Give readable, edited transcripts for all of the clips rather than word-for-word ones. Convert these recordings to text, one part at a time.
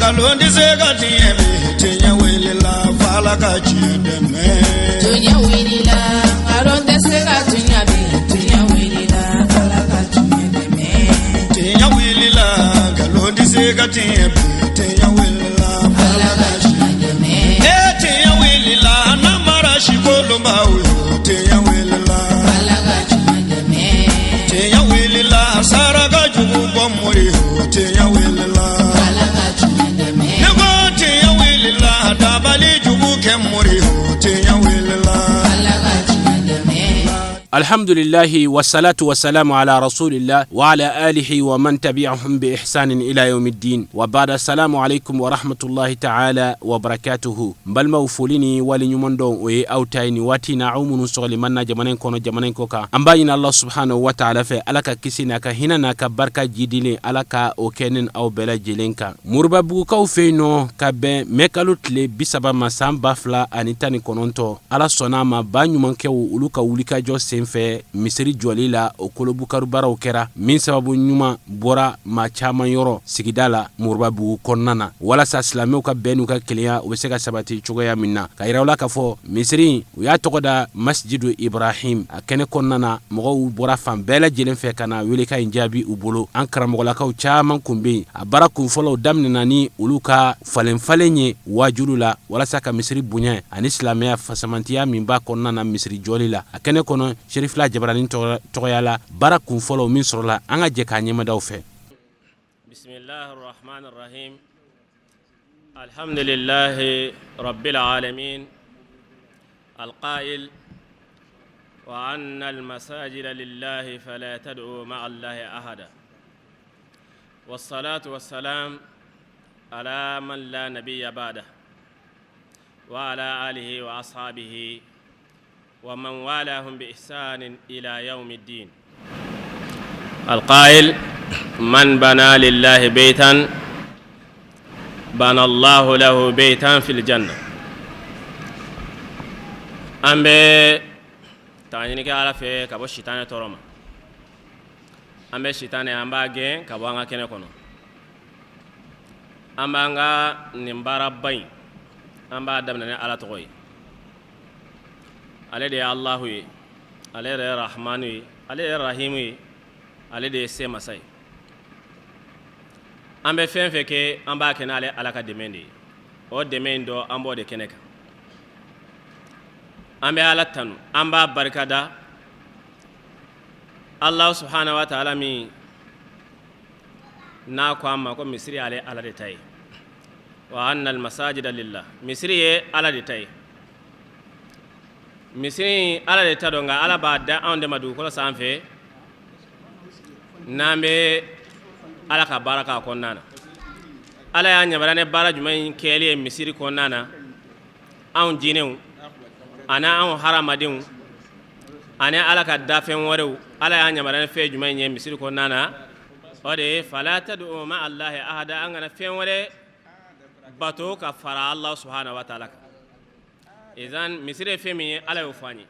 Nkalon tɛ se ka tiɲɛ bi, tiɲɛ wulila f'Ala ka tiɲɛ dɛmɛ. Tiɲɛ wulila, nkalon tɛ se ka tiɲɛ bi, tiɲɛ wulila, Ala ka tiɲɛ dɛmɛ. Tiɲɛ wulila, nkalon tɛ se ka tiɲɛ bi, tiɲɛ wulila Ala ka tiɲɛ dɛmɛ. E tiɲɛ wulila, namara sikolonbaw yo, tiɲɛ wulila. Ala ka tiɲɛ dɛmɛ. Tiɲɛ wulila, saraka jugu bɔ mori yo, tiɲɛ wulila. Ala ka tiɲɛ dɛmɛ. Ne ko tiɲɛ wulila, dabali jugu kɛ mori yo, tiɲɛ wulila. Ala ka tiɲɛ dɛmɛ. Alhamdulillahi wassalatu wassalamu ala rasulillah wa ala alihi wa man tabi'ahum bi ihsanin ila yawmiddin wa ba'da. Assalamu alaikum wa rahmatullahi ta'ala wa barakatuhu. N balimaw, foli ni waleɲuman dɔn, o ye aw ta ye nin waati na, aw minnu sɔgɔli man na jamana in kɔnɔ, jamana in kɔ kan. An b'a ɲini Allah subhanahu wa ta'ala fɛ, Ala ka kisi n'a ka hinɛ n'a ka barika jidilen, Ala ka o kɛ ne aw bɛɛ lajɛlen kan. Moribabugukaw fɛ yen nɔ, ka bɛn mɛkalo tile 30 ma san 2019, Ala sɔnna a ma, ba ɲumankɛw olu ka wulikajɔ senfɛ, misiri jɔli la, o kolobukari baaraw kɛra min sababu ɲuman bɔra maa caman yɔrɔ sigida la Moribabugu kɔnɔna na, walasa silamɛw ka bɛn n'u ka kelenya, u bɛ se ka sabati cogoya min na. Ka yira u la k'a fɔ misiri, u y'a tɔgɔ da Masjidu Ibrahim. A kɛnɛ kɔnɔna na, mɔgɔw bɔra fan bɛɛ lajɛlen fɛ ka na welekan in jaabi u bolo. An karamɔgɔlakaw caman kun bɛ yen. A baara kunfɔlɔw daminɛna ni olu ka falenfalen ye waajulu la, walasa ka misiri bonya ani silamɛya fasamantiya min b'a kɔnɔna na misiri jɔli la. A kɛnɛ kɔnɔ, Serifila Jabaranin tɔgɔya la, baara kunfɔlɔw min sɔrɔla, an ka jɛ k'a ɲɛmadaw fɛ. Bismillahir Rahmanir Rahim. Alhamdulillahi Rabbil Alamin. Al-Qail wa anna al-masajida lillahi fala tad'u ma'a Allahi ahada. Wassalatu wassalam ala man la nabiyya ba'da wa ala alihi wa ashabihi wa man walahum bi ihsanin ila yawmiddin. Al-Qail man bana lillahi baytan bana Allahu lahu baytan fil janna. An bɛ tangaɲini kɛ Ala fɛ ka bɔ sitanɛ tɔɔrɔ ma. An bɛ sitanɛ, an b'a gɛn ka bɔ an ka kɛnɛ kɔnɔ. An b'an ka nin baaraba in, an b'a daminɛ ni Ala tɔgɔ ye. Ale de ye Alahu ye, ale yɛrɛ ye Rahamanu ye, ale ye Rahimu ye, ale de ye se masa ye. An bɛ fɛn fɛn kɛ, an b'a kɛ n'ale Ala ka dɛmɛ de ye. O dɛmɛ in dɔ, an b'o de kɛnɛ kan. An bɛ Ala tanu, an b'a barikada, Ala subhanahu wa taala min n'a ko an ma ko misiri ale Ala de ta ye. Wa anna al-masajida lillah, misiri ye Ala de ta ye. Misiri Ala de ta don, nka Ala b'a da anw de ma dugukolo sanfɛ n'an bɛ Ala ka baara k'a kɔnɔna na. Ala y'a yamaruya ni baara jumɛn in kɛli ye misiri kɔnɔna na? Anw jinɛw ani anw hadamadenw ani Ala ka dafɛn wɛrɛw, Ala y'a yamaruya ni fɛn jumɛn ye misiri kɔnɔna na? O de ye fala tad'u ma'a Allahi ahada, an kana fɛn wɛrɛ bato ka fara Allah subhanahu wa ta'ala kan. Izan misiri ye fɛn min ye, Ala y'o fɔ an ye.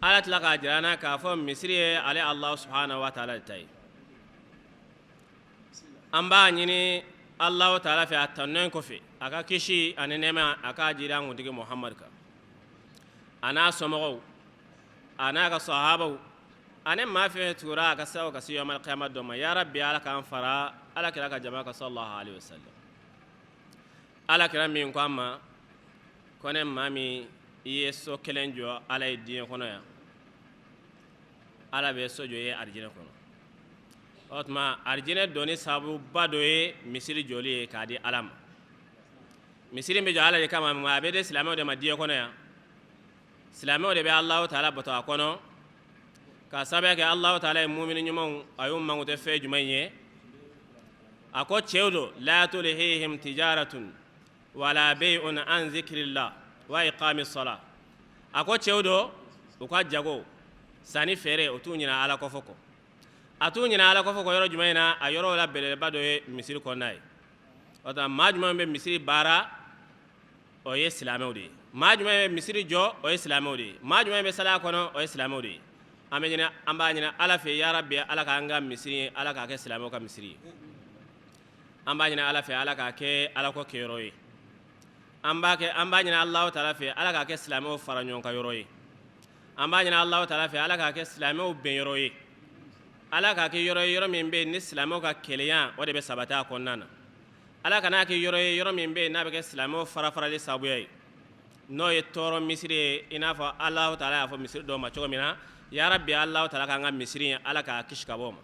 Ala tila k'a jira an na k'a fɔ misiri ye ale Allah subhanahu wa ta'ala de ta ye. An b'a ɲini Allahu ta'ala fɛ, a tanunen kɔfɛ, a ka kisi ani nɛɛma, a k'a jira an kuntigi Muhamadu kan, a n'a somɔgɔw, a n'a ka sahabaw, ani maa fɛn fɛn tugura a ka siraw ka se yawmal qiyama dɔ ma. Ya rabbi, Ala k'an fara Ala kira ka jama kan, sallallahu alaihi wasallam. Ala kira min ko an ma ko ne maa min i ye so kelen jɔ Ala ye diɲɛ kɔnɔ yan, Ala bɛ so jɔ i ye arijinɛ kɔnɔ. O tuma arijinɛ donni sababuba dɔ ye misiri jɔli ye k'a di Ala ma. Misiri bɛ jɔ Ala de kama, a bɛ di silamɛw de ma diɲɛ kɔnɔ yan. Silamɛw de bɛ Alahu taala bato a kɔnɔ, ka sababuya kɛ Alahu taala ye mumini ɲumanw, a y'u mankutu fɛn jumɛn ye? A ko cɛw don, la tulhihim tijaratun wala bay'un an zikrillah wa iqami sala. A ko cɛw don, u ka jago sanni feere, o t'u ɲinɛ Ala kofɔ kɔ. A t'u ɲinɛ Ala kofɔ kɔ yɔrɔ jumɛn na? A yɔrɔ la belebeleba dɔ ye misiri kɔnɔna ye. O tuma maa jumɛn bɛ misiri baara? O ye silamɛw de ye. Maa jumɛn bɛ misiri jɔ? O ye silamɛw de ye. Maa jumɛn bɛ sali a kɔnɔ? O ye silamɛw de ye. An bɛ ɲini, an b'a ɲini Ala fɛ, ya rabbi, Ala k'an ka misiri ye, Ala k'a kɛ silamɛw ka misiri ye. An b'a ɲini Ala fɛ, Ala k'a kɛ Ala ko kɛyɔrɔ ye. An b'a ɲini Alahu taala fɛ, Ala k'a kɛ silamɛw fara ɲɔgɔn kan yɔrɔ ye. An b'a ɲini Alahu taala fɛ, Ala k'a kɛ silamɛw bɛn yɔrɔ ye. Ala k'a kɛ yɔrɔ ye, yɔrɔ min bɛ yen ni silamɛw ka kelenya, o de bɛ sabati a kɔnɔna na. Ala kan'a kɛ yɔrɔ ye, yɔrɔ min bɛ yen n'a bɛ kɛ silamɛw farafarali sababuya ye, n'o ye tɔɔrɔ misiri ye, i n'a fɔ Alahu taala y'a fɔ misiri dɔw ma cogo min na. Yarabi, Alahu taala k'an ka misiri in, Ala k'a kisi ka bɔ o ma.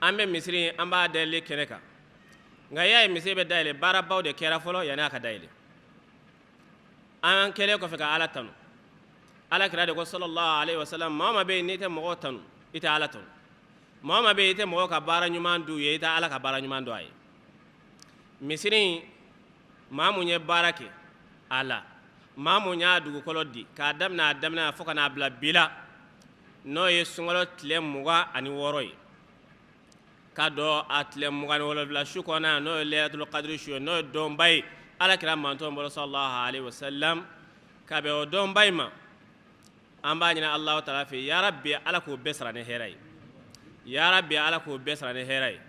An bɛ misiri in, an b'a dayɛlɛ kɛnɛ kan, nka i y'a ye misiri bɛ dayɛlɛ, baarabaw de kɛra fɔlɔ yanni a ka dayɛlɛ. An kɛlen kɔfɛ ka Ala tanu, Ala kira de ko sallallahu alaihi wasallam, maa o maa bɛ yen n'i tɛ mɔgɔw tanu, i tɛ Ala tanu. Maa o maa bɛ yen i tɛ mɔgɔw ka baara ɲuman d'u ye, i tɛ Ala ka baara ɲuman dɔn a ye. Misiri in, maa mun ye baara kɛ a la, maa mun y'a dugukolo di k'a daminɛ a daminɛ fo ka n'a bila bi la, n'o ye sunkalo tile 26 ye, ka don a tile 27 su kɔnɔ, n'o ye lɛlatul kadiri su ye, n'o ye donba ye Ala kira mantɔn bolo sallallahu alaihi wasallam, ka bɛn o donba in ma, an b'a ɲini Alahu taala fɛ, yarabi, Ala k'o bɛɛ sara ni hɛrɛ ye. Yarabi, Ala k'o bɛɛ sara ni hɛrɛ ye.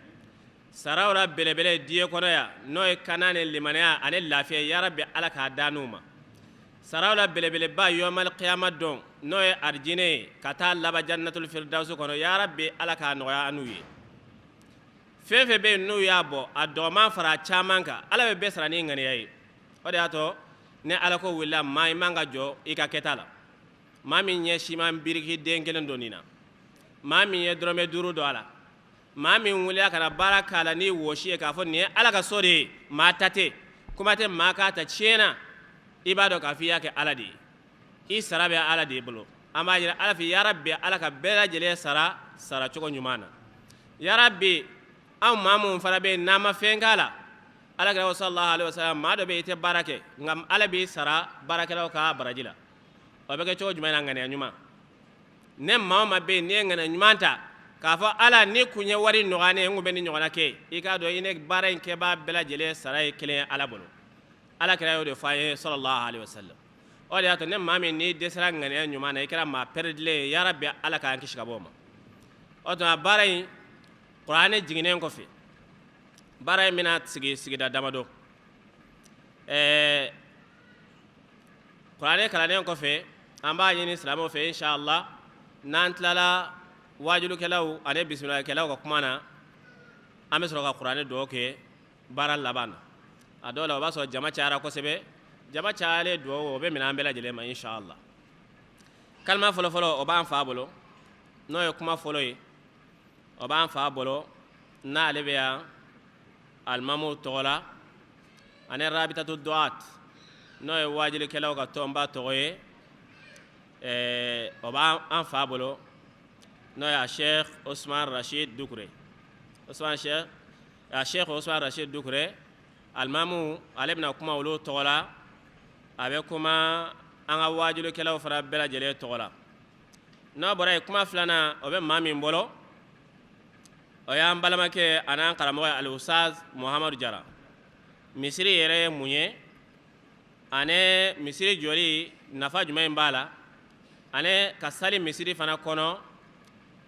Saraw la belebele diɲɛ kɔnɔ yan, n'o ye kana ni limaniya ani lafiya, yarabi, Ala k'a da n'u ma. Saraw la belebeleba yɔmal kiyama don, n'o ye arijinɛ ye, ka taa laban jannatul firidawusu kɔnɔ, yarabi, Ala k'a nɔgɔya an n'u ye. Fɛn fɛn bɛ yen n'u y'a bɔ, a dɔgɔman fara a caman kan, Ala bɛ bɛɛ sara ni ŋaniya ye. O de y'a to ni Ala ko wulila, maa i man ka jɔ i ka kɛta la. Maa min ye siman biriki den kelen don nin na, maa min ye dɔrɔmɛ 5 don a la, maa min wulila ka na baara k'a la ni wɔsi ye k'a fɔ nin ye Ala ka so de ye, maa ta tɛ, kuma tɛ maa k'a ta tiɲɛ na, i b'a dɔn k'a fɔ i y'a kɛ Ala de ye, i sara bɛ Ala de bolo. An b'a ɲini Ala fɛ, yarabi, Ala ka bɛɛ lajɛlen sara saracogo ɲuman na. Yarabi, anw maa minnu fana bɛ yen n'an ma fɛn k'a la, Ala kira sallallahu alaihi wasallam, maa dɔ bɛ yen i tɛ baara kɛ, nka Ala b'i sara baarakɛlaw ka baraji la. O bɛ kɛ cogo jumɛn na? Ŋaniya ɲuman. Ne maa o maa bɛ yen n'i ye ŋaniya ɲuman ta k'a fɔ Ala, ni kun ye wari nɔgɔya ne ye, n kun bɛ nin ɲɔgɔnna kɛ, i k'a dɔn i ne baara in kɛbaa bɛɛ lajɛlen sara ye kelen ye Ala bolo. Ala kira y'o de fɔ an ye sallallahu alaihi wasallam. O de y'a to ne maa min n'i dɛsɛra ŋaniya ɲuman na, i kɛra maa pɛrɛdilen ye. Yarabi, Ala k'an kisi ka bɔ o ma. O tuma baara in, kuranɛ jiginnen kɔfɛ, baara in bɛna sigi sigida damadɔ. Kuranɛ kalannen kɔfɛ, an b'a ɲini silamɛw fɛ, inshallah, n'an tilala wajulukɛlaw ani bisimilakɛlaw ka kuma na, an bɛ sɔrɔ ka kuranɛ dugawu kɛ baara laban na. A dɔw la, o b'a sɔrɔ jama cayara kosɛbɛ. Jama cayalen, dugawu o bɛ minɛ an bɛɛ lajɛlen ma, inshallah. Kalima fɔlɔfɔlɔ, o b'an fa bolo, n'o ye kuma fɔlɔ ye, o b'an fa bolo, n'ale bɛ yan alimamuw tɔgɔ la ani rabitatu duat, n'o ye wajulikɛlaw ka tɔnba tɔgɔ ye. O b'an fa bolo, n'o ye a Sheikh Osman Rashid Dukure, Osman Sheikh, a Sheikh Osman Rashid Dukure alimamu. Ale bɛna kuma olu tɔgɔ la, a bɛ kuma an ka wajulikɛlaw fana bɛɛ lajɛlen tɔgɔ la. N'a bɔra yen, kuma filanan, o bɛ maa min bolo, o y'an balimakɛ an'an karamɔgɔ ye, al-Ustaz Muhamadu Jara. Misiri yɛrɛ ye mun ye, ani misiri jɔli nafa jumɛn b'a la, ani ka sali misiri fana kɔnɔ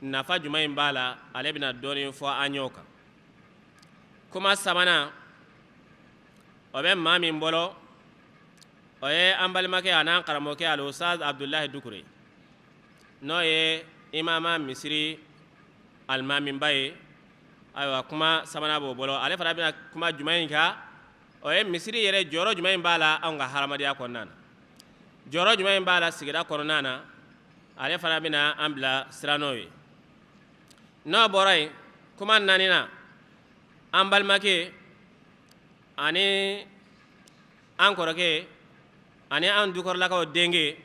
nafa jumɛn b'a la, ale bɛna dɔɔnin fɔ an ye o kan. Kuma sabanan, o bɛ maa min bolo, o ye an balimakɛ an'an karamɔgɔkɛ al-Ustaz Abdulahi Dukure, n'o ye imama misiri alimamiba ye. Ayiwa, kuma sabanan b'o bolo. Ale fana bɛna kuma jumɛn in kan? O ye misiri yɛrɛ jɔyɔrɔ jumɛn b'a la anw ka hadamadenya kɔnɔna na, jɔyɔrɔ jumɛn b'a la sigida kɔnɔna na. Ale fana bɛna an bila sira n'o ye. N'o bɔra yen, kuma naaninan, an balimakɛ ani an kɔrɔkɛ ani an dukɔrɔlakaw denkɛ,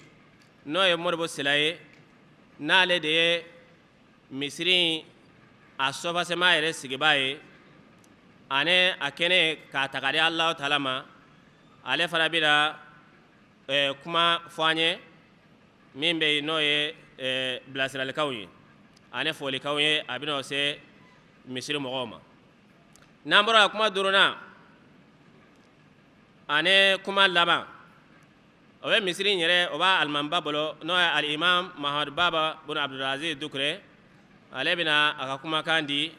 n'o ye Modibo Sila ye, n'ale de ye misiri in a sɔfasema yɛrɛ sigibaa ye ani a kɛnɛ k'a ta k'a di Alahu taala ma, ale fana bɛna kuma fɔ an ye min bɛ yen, n'o ye bilasiralikanw ye ani folikanw ye, a bɛna o se misiri mɔgɔw ma. N'an bɔra kuma duurunan ani kuma laban, o bɛ misiri in yɛrɛ, o b'a alimamiba bolo, n'o ye alimam Mahamadu Baba bun Abdulaziz Dukure. Ale bɛna a ka kumakan di.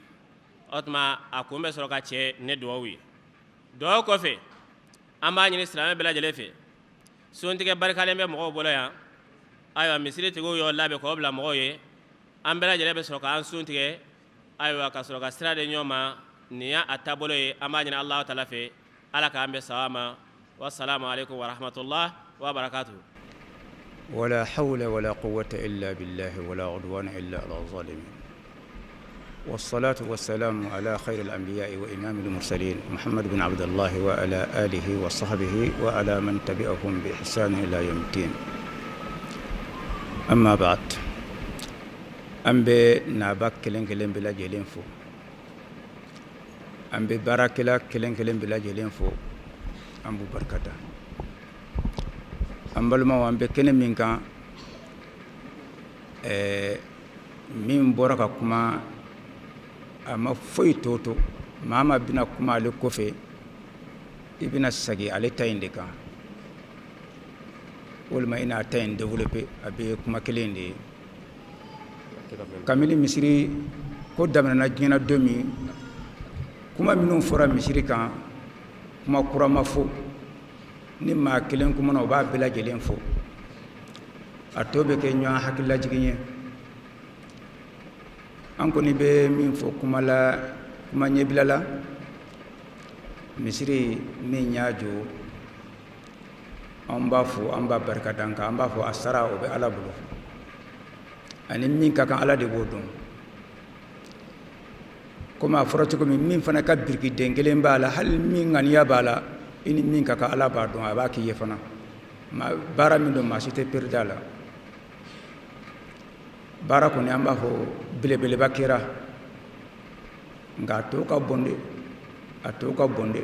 O tuma a kun bɛ sɔrɔ ka cɛ ni dugawu ye. Dugawu kɔfɛ, an b'a ɲini silamɛ bɛɛ lajɛlen fɛ, suntigɛ barikalen bɛ mɔgɔw bolo yan. Ayiwa, misiritigiw y'o labɛn k'o bila mɔgɔw ye. An bɛɛ lajɛlen bɛ sɔrɔ k'an sun tigɛ, ayiwa, ka sɔrɔ ka sira di ɲɔgɔn ma. Nin y'a taabolo ye. An b'a ɲini Alahu taala fɛ, Ala k'an bɛn sawaba ma. Wasalamu aleykum warahmatulah wa barakatuhu. Wala hawla wala quwwata illa billahi wala udwana illa ala zalimin wassalatu wassalamu ala khairil anbiya'i wa imamil mursalin Muhammad bin Abdullahi wa ala alihi wa sahbihi wa ala man tabi'ahum bi ihsani ila yawmiddin amma ba'd. An bɛ naba kelen kelen bɛɛ lajɛlen fo, an bɛ baarakɛla kelen kelen bɛɛ lajɛlen fo, an b'u barika da. An balimaw, an bɛ kɛnɛ min kan, ɛɛ min bɔra ka kuma, a ma foyi to to maa ma bɛna kuma ale kɔfɛ, i bɛna segin ale ta in de kan walima i n'a ta in développer. A bɛ kuma kelen de ye. Kabini misiri ko daminɛna diɲɛ na don min, kuma minnu fɔra misiri kan, kuma kura ma fɔ. Ni maa kelen kumana, o b'a bɛɛ lajɛlen fɔ. A tɔ bɛ kɛ ɲɔgɔn hakililajigin ye. An kɔni bɛ min fɔ kuma la, kuma ɲɛbila la, misiri min y'a jɔ, an b'a fo, an b'a barika da. Nka an b'a fɔ a sara, o bɛ Ala bolo, ani min ka kan, Ala de b'o dɔn. Komi a fɔra cogo min, min fana ka birikiden kelen b'a la, hali min ŋaniya b'a la, i ni min ka kan, Ala b'a dɔn, a b'a k'i ye fana. Baara min don, maa si tɛ perida a la. Baara kɔni, an b'a fɔ belebeleba kɛra, nka a tɔ ka bon de, a tɔ ka bon de,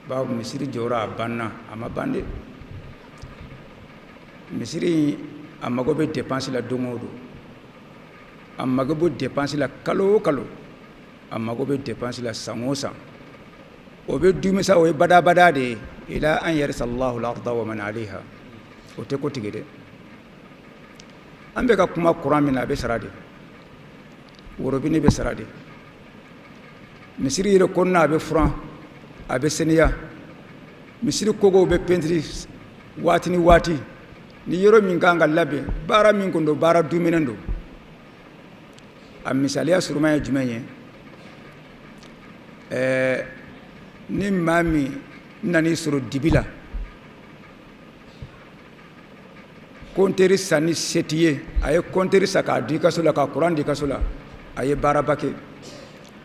bawo misiri jɔra, a banna, a ma ban de. Misiri, a mago bɛ dépense la don o don, a mago bɛ dépense la kalo o kalo, a mago bɛ dépense la san o san. O bɛ dumisa, o ye badabada de ye, ila an yarisa Allahu al-arda wa man alayha. O tɛ ko tigɛ dɛ. An bɛ ka kuma kuran min na, a bɛ sara de, worobinɛ bɛ sara de. Misiri yɛrɛ kɔnɔna, a bɛ furan, a bɛ seniya. Misiri kogow bɛ pɛntiri waati ni waati. Ni yɔrɔ min kan ka labɛn, baara min kun don, baara duminen don. A misaliya surunman ye jumɛn ye? Ɛɛ ni maa min nan'i sɔrɔ dibi la, kɔntɛri sanni se t'i ye, a ye kɔntɛri san k'a di i ka so la, ka kuran di i ka so la, a ye baaraba kɛ,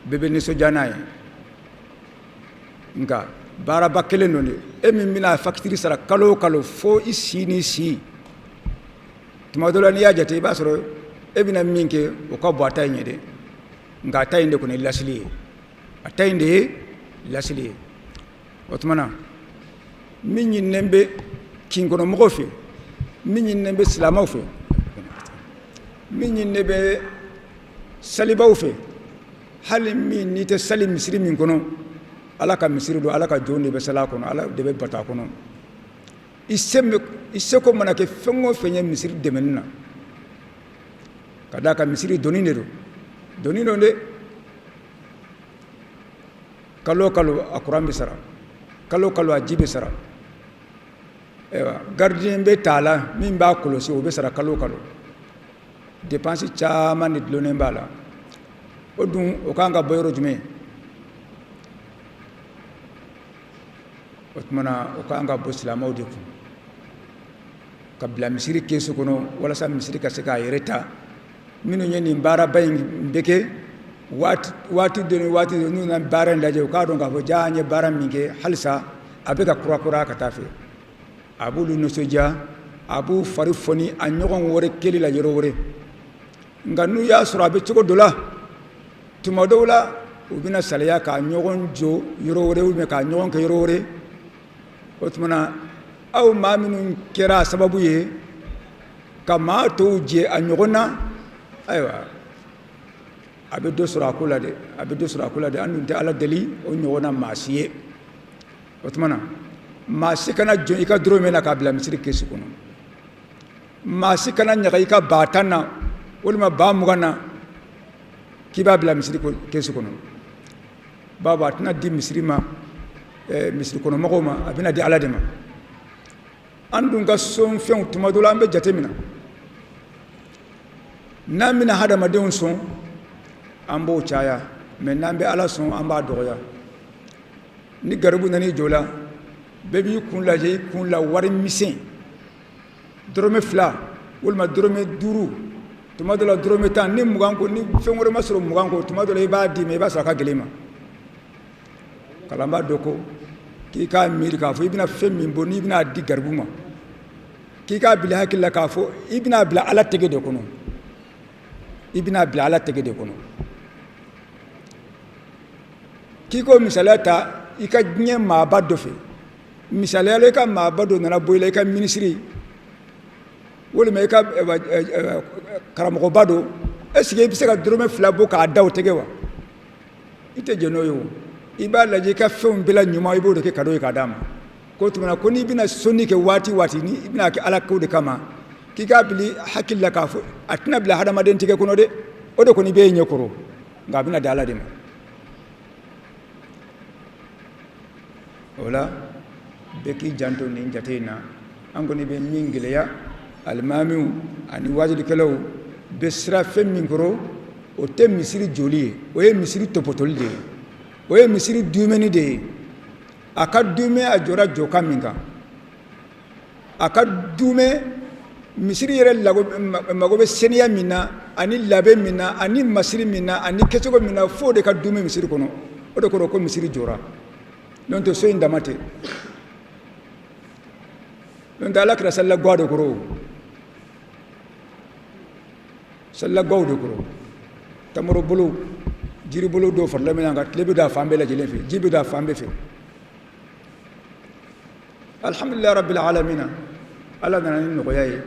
bɛɛ bɛ nisɔndiya n'a ye. Nka baaraba kelen don de, e min bɛna fakitiri sara kalo o kalo fo i si ni si, tuma dɔ la, n'i y'a jate, i b'a sɔrɔ e bɛna min kɛ, o ka bon a ta in ye dɛ. Nka a ta in de kɔni ye lasili ye, a ta in de ye lasili ye. O tuma na, min ɲininen bɛ kinkɔnɔmɔgɔw fɛ, min ɲininen bɛ silamɛw fɛ, min ɲininen bɛ salibaw fɛ, hali min n'i tɛ sali misiri min kɔnɔ, Ala ka misiri don, Ala ka jɔn de bɛ sali a kɔnɔ, Ala de bɛ bato a kɔnɔ. I seko mana kɛ fɛn o fɛn ye misiri dɛmɛni na, ka d'a kan misiri doni de don, doni don dɛ. Kalo o kalo, a kuran bɛ sara, kalo o kalo, a ji bɛ sara. Ayiwa, gardien bɛ t'a la min b'a kɔlɔsi, o bɛ sara kalo o kalo. Dépense caman de dulonnen b'a la. O dun, o kan ka bɔ yɔrɔ jumɛn? O tuma na, o kan ka bɔ silamɛw de kun ka bila misiri kɛsu kɔnɔ, walasa misiri ka se k'a yɛrɛ ta. Minnu ye nin baaraba in bɛ kɛ, waati dɔ ni waati dɔ, n'u na baara in lajɛ, u k'a dɔn k'a fɔ jaa an ye baara min kɛ, halisa a bɛ ka kurakura ka taa fɛ. A b'olu nisɔndiya, a b'u fari foni a ɲɔgɔn wɛrɛ kɛli la yɔrɔ wɛrɛ. Nka n'u y'a sɔrɔ a bɛ cogo dɔ la, tuma dɔw la, u bɛna salaya k'a ɲɔgɔn jɔ yɔrɔ wɛrɛ ou bien k'a ɲɔgɔn kɛ yɔrɔ wɛrɛ. O tuma na, aw maa minnu kɛra a sababu ye ka maa tɔw jɛ a ɲɔgɔn na, ayiwa, a bɛ dɔ sɔrɔ a ko la dɛ, a bɛ dɔ sɔrɔ a ko la dɛ. An dun tɛ Ala deli o ɲɔgɔn na maa si ye. O tuma na, maa si kana jɔn i ka dɔrɔmɛ na k'a bila misiri kɛsu kɔnɔ. Maa si kana ɲaga i ka 10,000 na walima 20,000 na. k'i b'a bila misiri kɛsu kɔnɔ, bawo a tɛna di misiri ma, misiri kɔnɔmɔgɔw ma, a bɛna di Ala de ma. An dun ka sɔnfɛnw tuma dɔ la an bɛ jate minɛ, n'an bɛna hadamadenw sɔn an b'o caya, mais n'an bɛ Ala sɔn an b'a dɔgɔya. Ni garibu nana i jɔ la, bɛɛ b'i kun lajɛ, i kun la wari misɛn dɔrɔmɛ 2 walima dɔrɔmɛ 5, tuma dɔ la dɔrɔmɛ 10, ni 20 ko, ni fɛn wɛrɛ ma sɔrɔ 20 kɔ, tuma dɔ la i b'a d'i ma, i b'a sɔrɔ a ka gɛlɛn i ma. Kalanbaa dɔ ko k'i k'a miiri k'a fɔ i bɛna fɛn min bɔ n'i bɛna di garibu ma, k'i k'a bila hakili la k'a fɔ i bɛna bila Ala tɛgɛ de kɔnɔ, i bɛna bila Ala tɛgɛ de kɔnɔ. K'i ko misaliya ta i ka diɲɛ maaba dɔ fɛ, misaliya la i ka maaba dɔ nana bɔ i la, i ka minisiri walima i ka karamɔgɔba dɔ, est-ce que i bɛ se ka dɔrɔmɛ 2 bɔ k'a da o tɛgɛ wa? I tɛ jɛn n'o ye o. I b'a lajɛ i ka fɛnw bɛɛ la ɲuman, i b'o de kɛ cadeau ye k'a d'a ma. K'o tuma na ko n'i bɛna sɔnni kɛ waati waati, ni i bɛna kɛ Ala ko de kama, k'i k'a bila hakili la k'a fɔ a tɛna bila hadamaden tɛgɛ kɔnɔ dɛ, o de kɔni b'e ɲɛ kɔrɔ, nka a bɛna di Ala de ma. O la bɛɛ k'i janto nin jate in na. An kɔni bɛ min gɛlɛya, alimamiw ani waajulikɛlaw bɛ siran fɛn min kɔrɔ, o tɛ misiri jɔli ye, o ye misiri tɔpɔtɔli de ye, o ye misiri dumɛni de ye. A ka dumɛ a jɔra jɔkan min kan, a ka dumɛ misiri yɛrɛ mago bɛ seniya min na ani labɛn min na ani masiri min na ani kɛcogo min na, f'o de ka dumɛ misiri kɔnɔ. O de kɔrɔ ko misiri jɔra. N'o tɛ so in dama tɛ. N'o tɛ Ala kira salila gwa de kɔrɔ, salila gwaw de kɔrɔ, tamaro bolo, jiri bolo dɔw farala ɲɔgɔn kan, tile bɛ don a fan bɛɛ lajɛlen fɛ, ji bɛ don a fan bɛɛ fɛ. Alhamdulilahi rabbil alamina, Ala nana ni nɔgɔya ye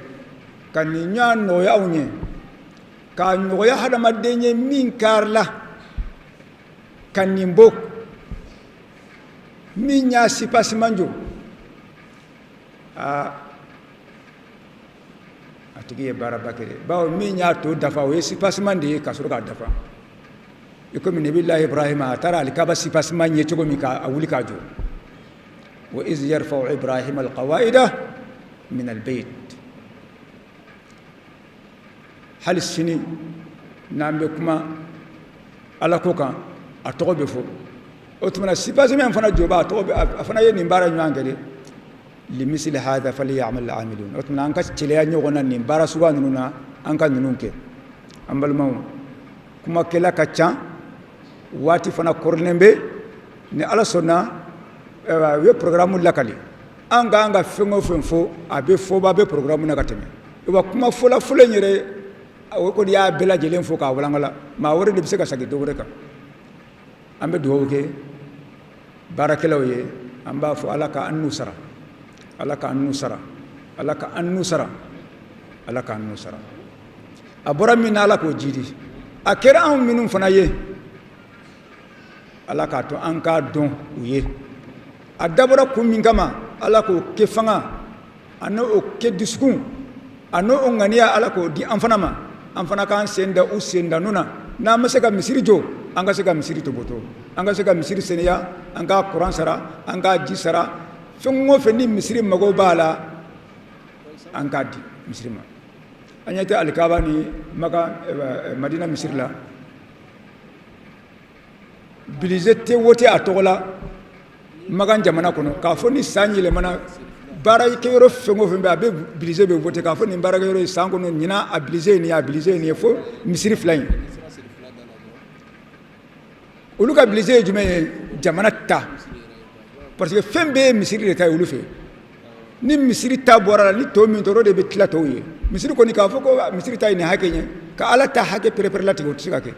ka nin ɲɔgɔn nɔgɔya anw ye, k'a nɔgɔya hadamaden ye min karila ka nin bɔ, min y'a sipasiman jɔ, aa a tigi ye baaraba kɛ dɛ, bawo min y'a to dafa o ye sipasiman de ye ka sɔrɔ k'a dafa. I komi nabilahi Ibrahima a taara alikaba sipasiman ye cogo min k'a wuli k'a jɔ, wa iz yarfa'u Ibrahima alqawaida min albayt. Hali sini n'an bɛ kuma Ala ko kan, a tɔgɔ bɛ fɔ. O tuma na sipasiman fana jɔbaa, a tɔgɔ a fana ye nin baara ɲɔgɔn kɛ dɛ. Limisili hada falyamal amilun. O tuma an ka cɛya ɲɔgɔn na nin baara suguya ninnu na, an ka ninnu kɛ. An balimaw, kumakɛla ka ca, waati fana kɔrɔlen bɛ. Ni Ala sɔnna, u ye programme lakali, an ka an ka fɛn o fɛn fɔ, a bɛ fɔba bɛ programme na ka tɛmɛ. Wa kuma fɔla fɔlɔ in yɛrɛ, o kɔni y'a bɛɛ lajɛlen fɔ k'a walankala, maa wɛrɛ de bɛ se ka segin dɔ wɛrɛ kan. An bɛ dugawu kɛ baarakɛlaw ye, an b'a fɔ Ala ka an n'u sara, Ala ka an n'u sara, Ala ka an n'u sara, Ala ka an n'u sara. A bɔra min na, Ala k'o jidi. A kɛra anw minnu fana ye, Ala k'a to an k'a dɔn u ye. A dabɔra kun min kama, Ala k'o kɛ fanga ani o kɛ dusukun ani o ŋaniya, Ala k'o di an fana ma, an fana k'an sen da u sen da na. N'an ma se ka misiri jɔ, an ka se ka misiri topoto, an ka se ka misiri seniya, an k'a kuran sara, an k'a ji sara, fɛn o fɛn ni misiri mago b'a la, an k'a di misiri ma. An ɲɛ tɛ alikaba ni Maka Madina misiri la, budget tɛ wote a tɔgɔ la Makan jamana kɔnɔ k'a fɔ ni san yɛlɛmana, baarakɛyɔrɔ fɛn o fɛn bɛ, a bɛ budget bɛ voter k'a fɔ nin baarakɛyɔrɔ ye san kɔnɔ ɲinan a budget ye nin ye, a budget ye nin ye. Fo misiri fila in, olu ka budget ye jumɛn ye? Jamana ta, parce que fɛn bɛɛ ye misiri de ta ye olu fɛ. Ni misiri ta bɔra la, ni tɔ min tora, o de bɛ tila tɔw ye. Misiri kɔni, k'a fɔ ko misiri ta ye nin hakɛ ye, ka Ala ta hakɛ pereperelatigɛ, o tɛ se ka kɛ.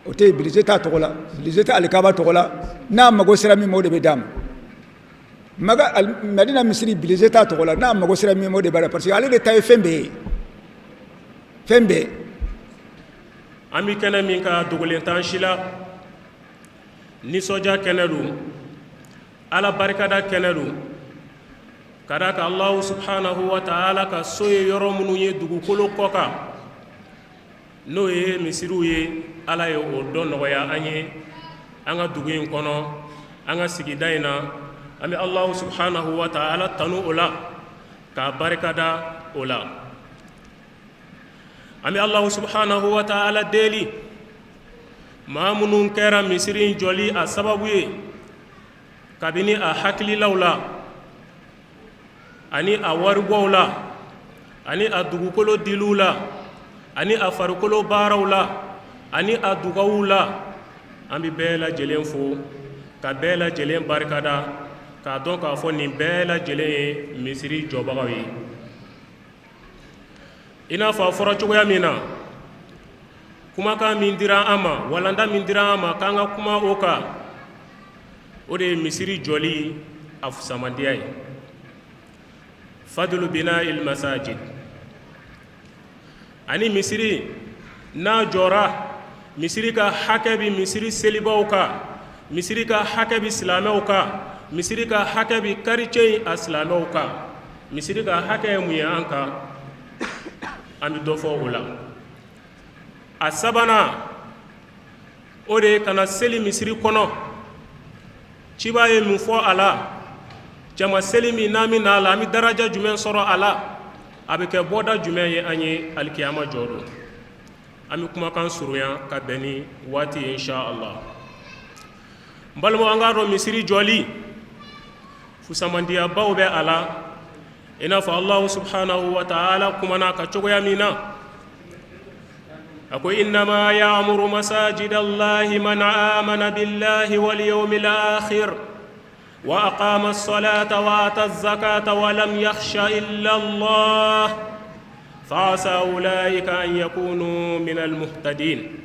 O tɛ yen, budget t'a tɔgɔ la, budget tɛ alikaba tɔgɔ la. N'a mago sera min ma, o de bɛ d'a ma. Madina misiri, budget t'a tɔgɔ la, n'a mago sera min ma, o de b'a la, parce que ale de ta ye fɛn bɛɛ ye, fɛn bɛɛ. An bɛ kɛnɛ min kan, dogolen t'an si la, nisɔndiya kɛnɛ don, Ala barikada kɛnɛ don, ka d'a kan Alahu subahanahu wa taala ka so ye yɔrɔ minnu ye dugukolo kɔ kan. N'o ye misiriw ye, Ala ye o dɔ nɔgɔya an ye an ka dugu in kɔnɔ, an ka sigida in na. An bɛ Alahu subahanahu wa taala tanu o la, k'a barikada o la. An bɛ Alahu subahanahu wa taala deli, maa minnu kɛra misiri in jɔli a sababu ye, kabini a hakililaw la, ani a waribɔw la, ani a dugukolo diliw la, ani a farikolo baaraw la, ani a dugaw la, an bɛ bɛɛ lajɛlen fo ka bɛɛ lajɛlen barikada, k'a dɔn k'a fɔ nin bɛɛ lajɛlen ye misiri jɔbagaw ye. I n'a fɔ a fɔra cogoya min na, kumakan min dira an ma, walanda min dira an ma k'an ka kuma o kan, o de ye misiri jɔli a fusamandiya ye, fadlu bina'il masajid. Ani misiri n'a jɔra, misiri ka hakɛ bɛ misiri selibaw kan, misiri ka hakɛ bɛ silamɛw kan, misiri ka hakɛ bɛ quartier in a silamɛw kan. Misiri ka hakɛ ye mun ye an kan? An bɛ dɔ fɔ o la. A sabanan, o de ye ka na seli misiri kɔnɔ. Ciba ye mun fɔ a la? Jama seli min n'an bɛ na a la, an bɛ daraja jumɛn sɔrɔ a la? A bɛ kɛ bɔda jumɛn ye an ye alikiyama jɔ don? An bɛ kumakan surunya ka bɛn ni waati ye insha Allah. N balimaw, an k'a dɔn misiri jɔli fusamandiyabaw bɛ a la, i n'a fɔ Alahu subahanahu wa taala kumana a kan cogoya min na. A ko innama ya'muru masajidallahi man amana billahi wal yawmil akhir wa aqama as-salata wa ata az-zakata wa lam yakhsha illa Allah fa asa ulaika an yakunu minal muhtadin.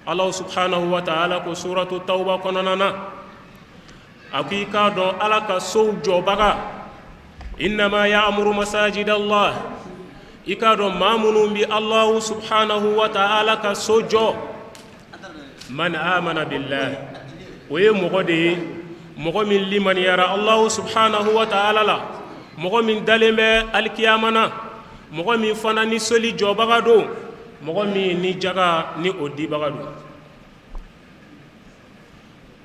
Ala subhanahu wa ta'ala ko suratu tawba kɔnɔna na, a ko i k'a dɔn Ala ka sow jɔbaga, innama ya'muru masajidallah, i k'a dɔn maa minnu bɛ Alahu subhanahu wa ta'ala ka so jɔ, man amana billah, o ye mɔgɔ de ye, mɔgɔ min limaniyara Alahu subhanahu wa ta'ala la, mɔgɔ min dalen bɛ alikiyama na, mɔgɔ min fana ni seli jɔbaga don, mɔgɔ min ni jaga ni o dibaga don.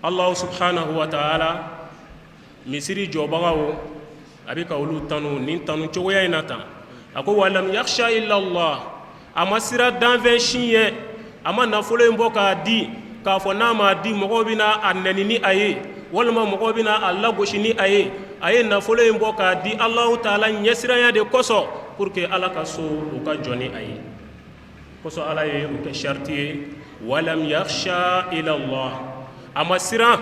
Allahu subhanahu wa ta'ala misiri jɔbagaw, a bɛ ka olu tanu nin tanu cogoya in na tan. A ko walam yakhsha illa Allah, a ma siran danfɛn si ɲɛ, a ma nafolo in bɔ k'a di k'a fɔ n'a m'a di mɔgɔw bɛna a nɛni ni a ye, walima mɔgɔw bɛna a lagosi ni a ye. A ye nafolo in bɔ k'a di Allahu taala ɲɛsiranya de kosɔn, pour que Ala ka so o ka jɔ ni a ye. Kosɔn Ala ye o kɛ sariti ye, walam yakhsha illa Allah, a ma siran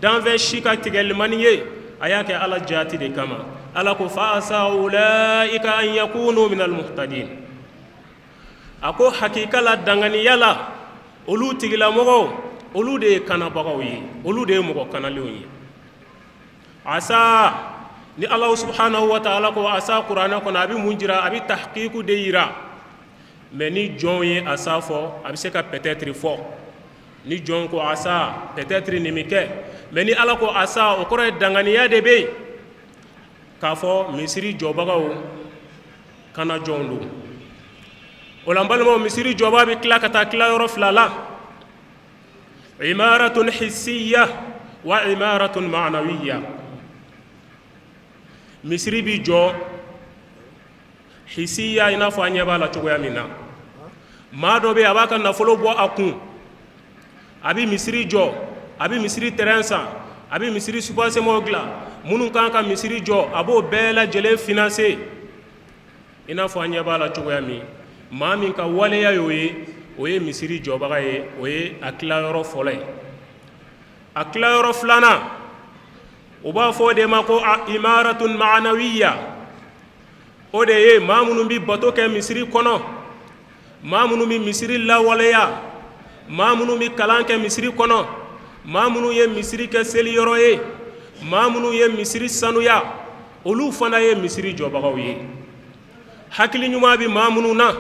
danfɛn si ka tigɛlimani ye, a y'a kɛ Ala jaati de kama. Ala ko fa asa ulaika an yakunu minal muhtadin. A ko hakika la, danganiya la, olu tigilamɔgɔw, olu de ye kanabagaw ye, olu de ye mɔgɔ kanalenw ye. Asa, ni Ala subhanahu wa ta'ala ko asa kuranɛ kɔnɔ, a bɛ mun jira? A bɛ tahqiqu de jira. Mais ni jɔn ye asa fɔ, a bɛ se ka peut-être fɔ. Ni jɔn ko asa, peut-être nin bɛ kɛ. Mais ni Ala ko asa, o kɔrɔ ye danganiya de bɛ yen k'a fɔ misiri jɔbagaw kana jɔn don o la. N balimaw, misiri jɔba bɛ tila ka taa tila yɔrɔ fila la: imaratun hissiya wa imaratun ma'nawiya. Misiri bɛ jɔ hisiya, i n'a fɔ an ɲɛ b'a la cogoya min na. Maa dɔ bɛ yen, a b'a ka nafolo bɔ a kun, a bɛ misiri jɔ, a bɛ misiri terrain san, a bɛ misiri soubassement dilan, minnu kan ka misiri jɔ, a b'o bɛɛ lajɛlen financer, i n'a fɔ an ɲɛ b'a la cogoya min. Maa min ka waleya y'o ye, o ye misiri jɔbaga ye. O ye a tilayɔrɔ fɔlɔ ye. A tilayɔrɔ filanan, u b'a fɔ o de ma ko imaratun ma'nawiya. O de ye maa minnu bɛ bato kɛ misiri kɔnɔ, maa minnu bɛ misiri lawaleya, maa minnu bɛ kalan kɛ misiri kɔnɔ, maa minnu ye misiri kɛ seliyɔrɔ ye, maa minnu ye misiri sanuya, olu fana ye misiri jɔbagaw ye. Hakili ɲuman bɛ maa minnu na,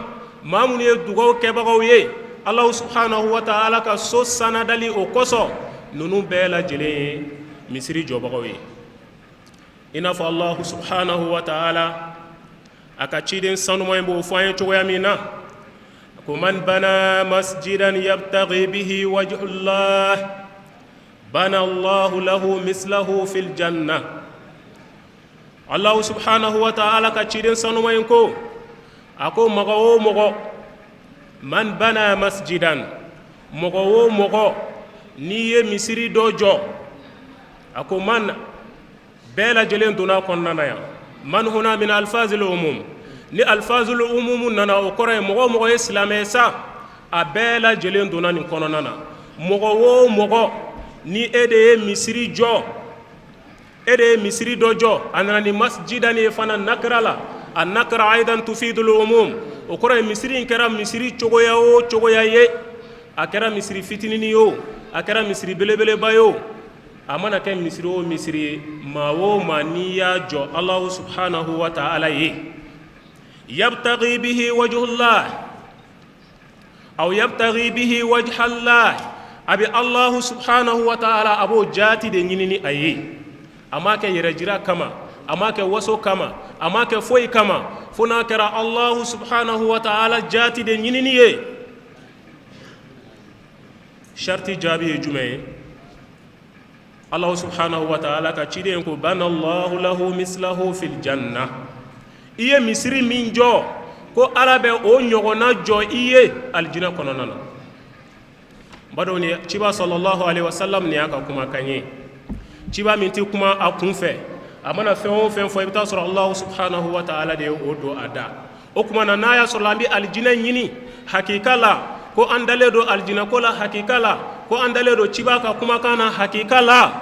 maa minnu ye dugaw kɛbagaw ye Ala subhanahu wa ta'ala ka so sanadali o kosɔn, ninnu bɛɛ lajɛlen ye misiri jɔbagaw ye. I n'a fɔ Alahu subhanahu wa ta'ala a ka ciden sanuman in b'o fɔ an ye cogoya min na. ko man bana masjidan yabtaghi bihi wajhullah bana allahu lahu mislahu fil janna. Allahu subhanahu wa ta'ala ka ciden sanuma in ko, a ko mɔgɔ o mɔgɔ, man bana masjidan, mɔgɔ o mɔgɔ n'i ye misiri dɔ jɔ. A ko man, bɛɛ lajɛlen donna kɔnɔna na yan. Man huna min alfazil umum. Ni alfazil umum nana, o kɔrɔ ye mɔgɔ o mɔgɔ ye silamɛ sa, a bɛɛ lajɛlen donna nin kɔnɔna na. Mɔgɔ o mɔgɔ ni e de ye misiri jɔ, e de ye misiri dɔ jɔ. A nana ni masjidan ye fana nakira la. A nakira aidan tufidul umum. O kɔrɔ ye misiri in kɛra misiri cogoya o cogoya ye, a kɛra misiri fitinin ye o, a kɛra misiri belebeleba ye o, a mana kɛ misiri o misiri ye, maa o maa n'i y'a jɔ Alahu subhanahu wa ta'ala ye, yabtaghi bihi wajhullah aw yabtaghi bihi wajhallah, a bɛ Alahu subhanahu wa ta'ala, a b'o jaati de ɲini ni a ye. A m'a kɛ yɛrɛjira kama, a m'a kɛ waso kama, a m'a kɛ foyi kama, fo n'a kɛra Alahu subhanahu wa ta'ala jaati de ɲinini ye. Sariti jaabi ye jumɛn ye? Alahu subhanahu wa ta'ala ka ciden ko bana Allahu lahu mislahu fil janna. I ye misiri min jɔ, ko Ala bɛ o ɲɔgɔnna jɔ i ye alijinɛ kɔnɔna na. Badenw, ni ciba sallallahu alaihi wasallam nin y'a ka kumakan ye, ciba min tɛ kuma a kun fɛ. A mana fɛn o fɛn fɔ, i bɛ taa sɔrɔ Alahu subhanahu wa ta'ala de ye o don a da. O tuma na, n'a y'a sɔrɔ an bɛ alijinɛ ɲini hakika la, ko an dalen don alijinɛ ko la hakika la, ko an dalen don ciba ka kumakan na hakika la,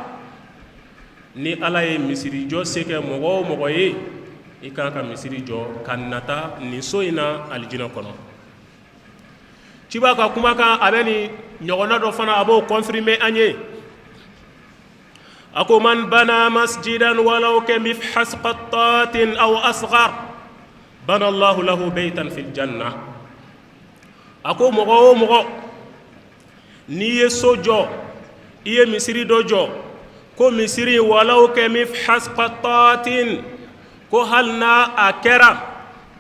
ni Ala ye misiri jɔ se kɛ mɔgɔ o mɔgɔ ye, i kan ka misiri jɔ ka nata nin so in na alijinɛ kɔnɔ. Ciba ka kumakan, a bɛ nin ɲɔgɔnna dɔ fana, a b'o confirmer an ye. A ko man bana masjidan walaw kamifhas qattatin aw asghar bana Allahu lahu baytan fil janna. A ko mɔgɔ o mɔgɔ n'i ye so jɔ, i ye misiri dɔ jɔ, ko misiri walaw kamifhas qattatin, ko hali n'a a kɛra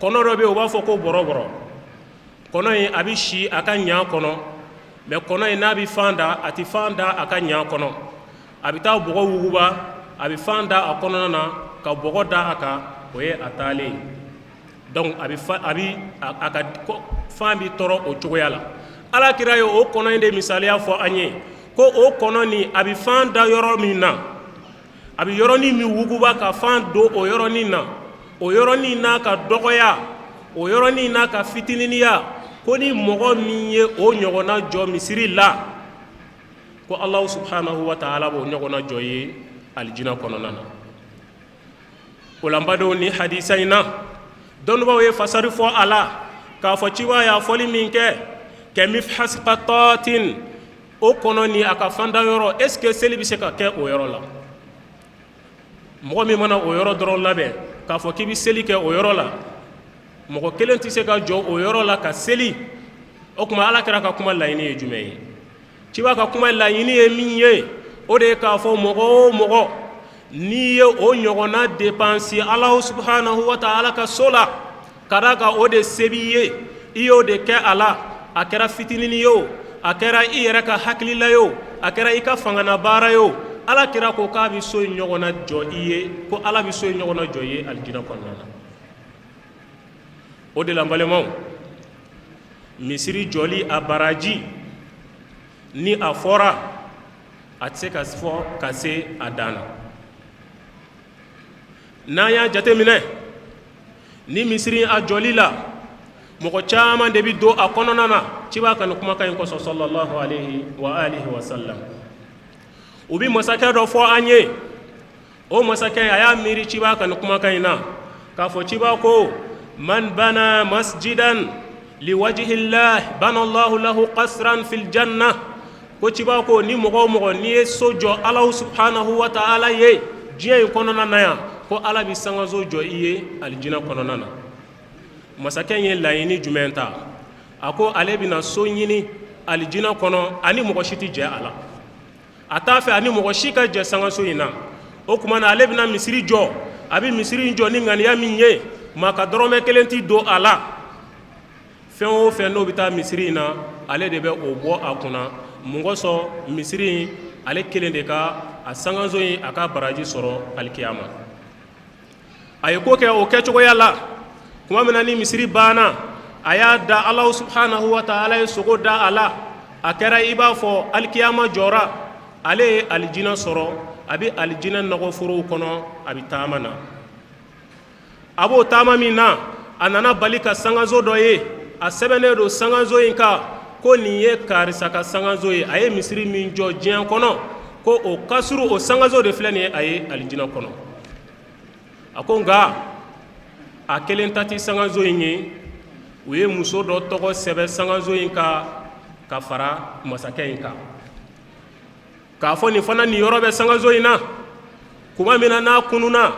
kɔnɔ dɔ bɛ yen, u b'a fɔ ko bɔrɔbɔrɔ. Kɔnɔ in, a bɛ si a ka ɲa kɔnɔ, mais kɔnɔ in, n'a bɛ fan da, a tɛ fan da a ka ɲa kɔnɔ. A bɛ taa bɔgɔ wuguba, a bɛ fan da a kɔnɔna na ka bɔgɔ da a kan, o ye a taalen ye. Donc a bɛ a bɛ a ka fan bɛ tɔrɔ o cogoya la. Ala kira ye o kɔnɔ in de misaliya fɔ an ye, ko o kɔnɔ nin, a bɛ fan da yɔrɔ min na, a bɛ yɔrɔnin min wuguba ka fan don o yɔrɔnin na, o yɔrɔnin n'a ka dɔgɔya, o yɔrɔnin n'a ka fitininiya, ko ni mɔgɔ min ye o ɲɔgɔnna jɔ misiri la, ko Alahu subhanahu wa taala b'o ɲɔgɔnna jɔ i ye alijinɛ kɔnɔna na. O la n badenw, ni hadisa in na, dɔnnibaaw ye fasari fɔ a la k'a fɔ ciba y'a fɔli min kɛ kamifhas qattatin, o kɔnɔ ni a ka fanda yɔrɔ, est ce que seli bɛ se ka kɛ o yɔrɔ la? Mɔgɔ min mana o yɔrɔ dɔrɔn labɛn k'a fɔ k'i bɛ seli kɛ o yɔrɔ la, mɔgɔ kelen tɛ se ka jɔ o yɔrɔ la ka seli. O tuma, ala kira ka kuma laɲini ye jumɛn ye? Ciba ka kuma laɲini ye min ye, o de ye k'a fɔ mɔgɔ o mɔgɔ n'i ye o ɲɔgɔnna dépense Alahu subhanahu wa taala ka so la, ka d'a kan o de se b'i ye, i y'o de kɛ a la, a kɛra fitininin ye o, a kɛra i yɛrɛ ka hakilila ye o, a kɛra i ka fangana baara ye o, ala kira ko k'a bɛ so in ɲɔgɔnna jɔ i ye, ko ala bɛ so in ɲɔgɔnna jɔ i ye alijinɛ kɔnɔna na. O de la n balimaw, misiri jɔli a baraji ni a fɔra, a tɛ se ka fɔ ka se a dan na. N'an y'a jateminɛ, ni misiri a jɔli la, mɔgɔ caman de bɛ don a kɔnɔna na ciba ka nin kumakan in kosɔn sallallahu alaihi wa alihi wa sallam. U bɛ masakɛ dɔ fɔ an ye. O masakɛ, a y'a miiri ciba ka nin kumakan in na k'a fɔ ciba ko man bana masjidan liwajihillah bana Allahu lahu qasran fil janna, ko ciba ko ni mɔgɔ o mɔgɔ n'i ye so jɔ Alahu subhanahu wa ta'ala ye diɲɛ in kɔnɔna na yan, ko Ala bɛ sangaso jɔ i ye alijinɛ kɔnɔna na. Masakɛ in ye laɲini jumɛn ta? A ko ale bɛna so ɲini alijinɛ kɔnɔ, ani mɔgɔ si tɛ jɛ a la. A t'a fɛ ani mɔgɔ si ka jɛ sangaso in na. O tuma na, ale bɛna misiri jɔ. A bɛ misiri in jɔ ni ŋaniya min ye, maa ka dɔrɔmɛ kelen tɛ don a la. Fɛn o fɛn n'o bɛ taa misiri in na, ale de bɛ o bɔ a kunna. Mun kosɔn? Misiri in, ale kelen de ka a sankanso in, a ka baraji sɔrɔ alikiyama. A ye ko kɛ o kɛcogoya la. Tuma min na ni misiri banna, a y'a da, Alahu subhanahu wa taala ye sogo da a la. A kɛra i b'a fɔ alikiyama jɔra. Ale ye alijinɛ sɔrɔ, a bɛ alijinɛ nɔgɔforow kɔnɔ, a bɛ taama na. A b'o taama min na, a nana bali ka sankanso dɔ ye. A sɛbɛnnen don sankanso in kan ko nin ye karisa ka sankanso ye. A ye misiri min jɔ diɲɛ kɔnɔ, ko o kasuru, o sankanso de filɛ nin ye a ye alijinɛ kɔnɔ. A ko nka a kelen ta tɛ sankanso in ye. U ye muso dɔ tɔgɔ sɛbɛn sankanso in kan ka fara masakɛ in kan, k'a fɔ nin fana nin yɔrɔ bɛ sankanso in na. Tuma min na n'a kununna,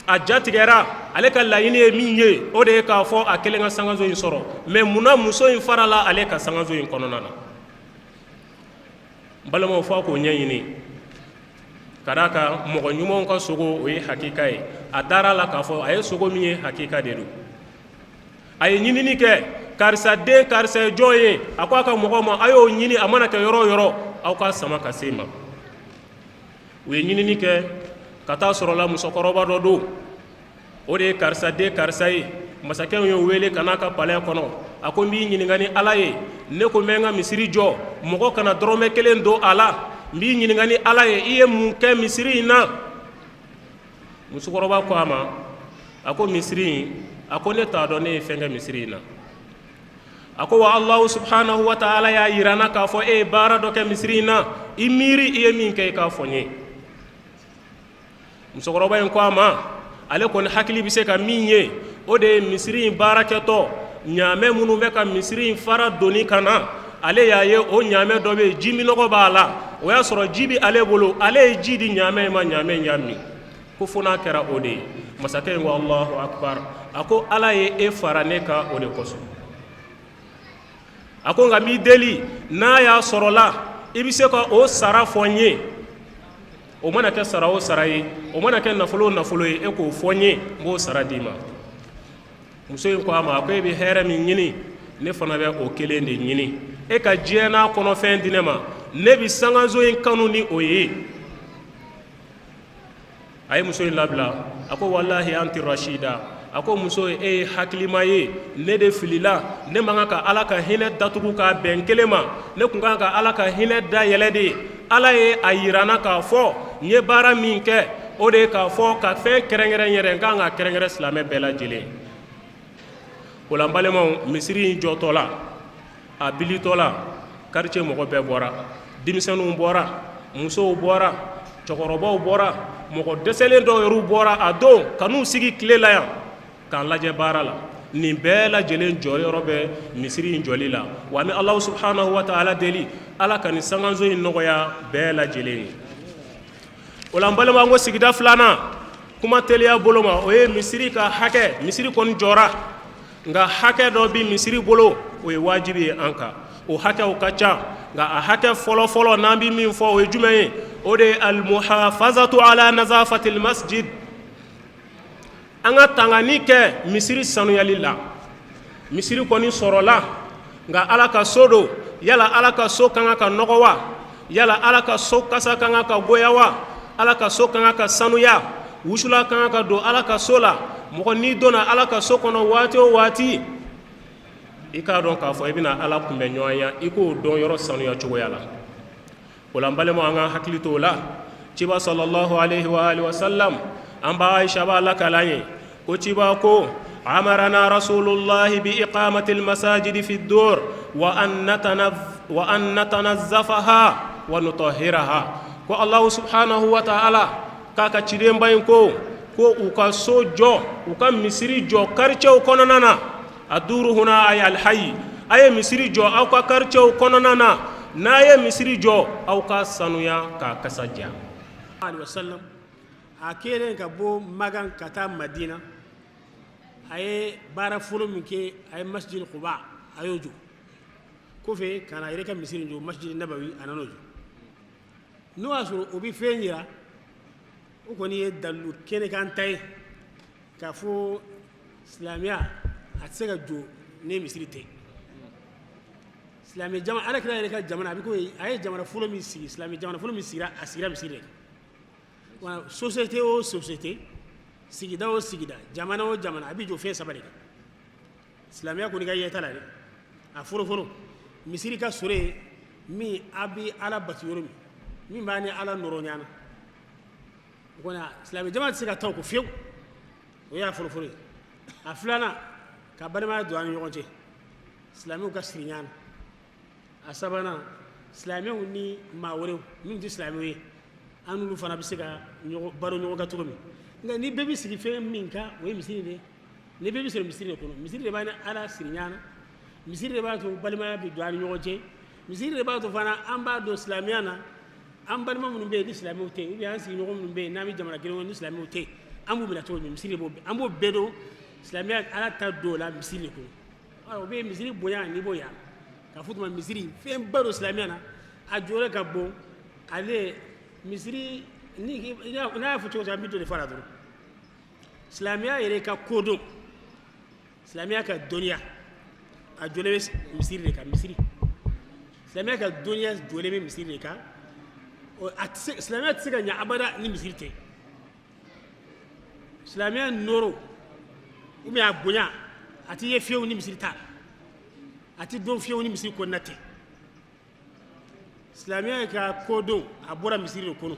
a jatigɛra. Ale ka laɲini ye min ye, o de ye k'a fɔ a kelen ka sankanso in sɔrɔ. Mais munna muso in farala ale ka sankanso in kɔnɔna na? N balimaw, fo a k'o ɲɛɲini, ka d'a kan mɔgɔ ɲumanw ka sogo, o ye hakika ye. A dara a la k'a fɔ a ye sogo min ye, hakika de don. A ye ɲinini kɛ, karisa den karisa ye jɔn ye? A ko a ka mɔgɔw ma, a y'o ɲini, a mana kɛ yɔrɔ o yɔrɔ, aw k'a sama ka se ma. U ye ɲinini kɛ ka taa sɔrɔla musokɔrɔba dɔ don, o de ye karisa den karisa ye. Masakɛ y'o wele ka n'a ka palais kɔnɔ. A ko n b'i ɲininka ni Ala ye, ne ko n bɛ n ka misiri jɔ, mɔgɔ kana dɔrɔmɛ kelen don a la. N b'i ɲininka ni Ala ye, i ye mun kɛ misiri in na? Musokɔrɔba ko a ma, a ko misiri in, a ko ne t'a dɔn ne ye fɛn kɛ misiri in na. A ko wa Alahu subhanahu wa taala y'a yira n na k'a fɔ e ye baara dɔ kɛ misiri in na. I miiri i ye min kɛ, i k'a fɔ n ye. Musokɔrɔba in ko a ma, ale kɔni hakili bɛ se ka min ye, o de ye misiri in baarakɛtɔ, ɲaamɛ minnu bɛ ka misiri in fara doni ka na, ale y'a ye o ɲaamɛ dɔ bɛ yen, ji minɔgɔ b'a la. O y'a sɔrɔ ji bɛ ale bolo, ale ye ji di ɲaamɛ in ma, ɲaamɛ in y'a min. Ko fo n'a kɛra o de ye. Masakɛ in ko Alahu akbar. A ko Ala ye e fara ne kan o de kosɔn. A ko nka n b'i deli, n'a y'a sɔrɔla i bɛ se ka o sara fɔ n ye, o mana kɛ sara o sara ye, o mana kɛ nafolo o nafolo ye, e k'o fɔ n ye, n b'o sara d'i ma. Muso in ko a ma, a ko e bɛ hɛrɛ min ɲini, ne fana bɛ o kelen de ɲini. E ka diɲɛ n'a kɔnɔfɛn di ne ma, ne bɛ sankanso in kanu ni o ye. A ye muso in labila. A ko walahi anti rasida. A ko muso, e ye hakilima ye, ne de filila. Ne man kan ka Ala ka hinɛ datugu k'a bɛn kelen ma. Ne tun kan ka Ala ka hinɛ da yɛlɛ de ye. Ala ye a yira n na k'a fɔ n ye baara min kɛ, o de ye k'a fɔ ka fɛn kɛrɛnkɛrɛn yɛrɛ, n kan ka kɛrɛnkɛrɛn silamɛ bɛɛ lajɛlen. O la n balimaw, misiri in jɔtɔ la, a bilitɔ la, quartier mɔgɔ bɛɛ bɔra. Denmisɛnninw bɔra, musow bɔra, cɛkɔrɔbaw bɔra, mɔgɔ dɛsɛlen dɔw yɛrɛ bɔra a don ka n'u sigi tile la yan k'an lajɛ baara la. Nin bɛɛ lajɛlen jɔyɔrɔ bɛ misiri in jɔli la. Wa an bɛ Alahu subhanahu wa taala deli, Ala ka nin sankanso in nɔgɔya bɛɛ lajɛlen ye. O la n balima, ko sigida filanan, kuma teliya bolo ma, o ye misiri ka hakɛ. Misiri kɔni jɔra, nka hakɛ dɔ bɛ misiri bolo, o ye wajibi ye an kan. O hakɛw ka ca, nka a hakɛ fɔlɔfɔlɔ n'an bɛ min fɔ, o ye jumɛn ye? O de ye almuhafazatu ala nazafatil masjid, an ka tangani kɛ misiri sanuyali la. Misiri kɔni sɔrɔla, nka Ala ka so don. Yala Ala ka so ka kan ka nɔgɔ wa? Yala Ala ka so kasa ka kan ka goya wa? Ala ka so ka kan ka sanuya. Wusula ka kan ka don Ala ka so la. Mɔgɔ n'i donna Ala ka so kɔnɔ waati o waati, i k'a dɔn k'a fɔ i bɛna Ala kunbɛn ɲɔgɔnya, i k'o dɔn yɔrɔ sanuya cogoya la. O la n balimaw, an ka hakili to o la. Ciba sallallahu alaihi wa alihi wasallam, an ba Aisha b'a lakali an ye ko ciba ko amarana rasulullahi bi iqamatil masajidi fi dur wa an natanazzafaha wa nutahhiraha. Ko Allahu subhanahu wa ta'ala k'a ka cidenba in ko ko u ka so jɔ, u ka misiri jɔ quartier kɔnɔna na. Aduru huna ay alhayi, a ye misiri jɔ aw ka quartier kɔnɔna na. N'a ye misiri jɔ, aw ka sanuya k'a kasa diya. Wasallam, a kɛlen ka bɔ Makan ka taa Madina, a ye baara fɔlɔ min kɛ, a ye Masjid Quba, a y'o jɔ. Kɔfɛ ka na a yɛrɛ ka misiri jɔ, Masjid Nabawi, a nan'o jɔ. N'o y'a sɔrɔ o bɛ fɛn jira, o kɔni ye dalilu kɛnɛkan ta ye k'a fɔ silamɛya a tɛ se ka jɔ ni misiri tɛ. Silamɛ jamana, ala kira yɛrɛ ka jamana, a bɛ ko a ye jamana fɔlɔ min sigi, silamɛ jamana fɔlɔ min sigira, a sigira misiri de kan. Wa société o société, sigida o sigida, jamana o jamana, a bɛ jɔ fɛn saba de kan. Silamɛya kɔni ka yeta la dɛ, a fɔlɔfɔlɔ misiri ka sɔrɔ yen min a bɛ ala bato yɔrɔ min, min b'a ni ala nɔrɔ ɲɔgɔn na. O kɔni, silamɛ jamana tɛ se ka taa o kɔ fiyewu. O y'a fɔlɔfɔlɔ ye. A filanan, ka balimaya don an ni ɲɔgɔn cɛ, silamɛw ka siri ɲɔgɔn na. A sabanan, silamɛw ni maa wɛrɛw minnu tɛ silamɛw ye, an n'olu fana bɛ se ka baro ɲɔgɔn kan cogo min. Nka ni bɛɛ bɛ sigi fɛn min kan, o ye misiri de ye. Ni bɛɛ bɛ sɔrɔ misiri de kɔnɔ, misiri de b'a ni ala siri ɲɔgɔn na, misiri de b'a to balimaya bɛ don an ni ɲɔgɔn cɛ, misiri de b'a to fana an b'a dɔn silamɛya na, an balima minnu bɛ yen ni silamɛw tɛ, ou bien an sigiɲɔgɔn minnu bɛ yen n'an bɛ jamana kelen kɔnɔ ni silamɛw tɛ, an b'u minɛ cogo min, misiri de b'o, an b'o bɛɛ dɔn silamɛya ala ta don la misiri de kɔnɔ. O bɛ misiri bonya n'i b'o yan k'a fɔ tuma misiri fɛnba don silamɛya na, a jɔyɔrɔ ka bon. Ale misiri, ni n'a y'a fɔ cogo cogo, an bɛ dɔ de fɔ a la dɔrɔn. Silamɛya yɛrɛ ka kodɔn, silamɛya ka dɔnniya, a jɔlen bɛ misiri de kan. Misiri, silamɛya ka dɔnniya jɔlen bɛ misiri de kan. A tɛ se, silamɛya tɛ se ka ɲɛ abada ni misiri tɛ. Silamɛya nɔɔrɔ ou bien a bonya, a tɛ ye fiyewu ni misiri t'a la, a tɛ dɔn fiyewu ni misiri kɔnɔna tɛ. Silamɛya ka kodɔn, a bɔra misiri de kɔnɔ.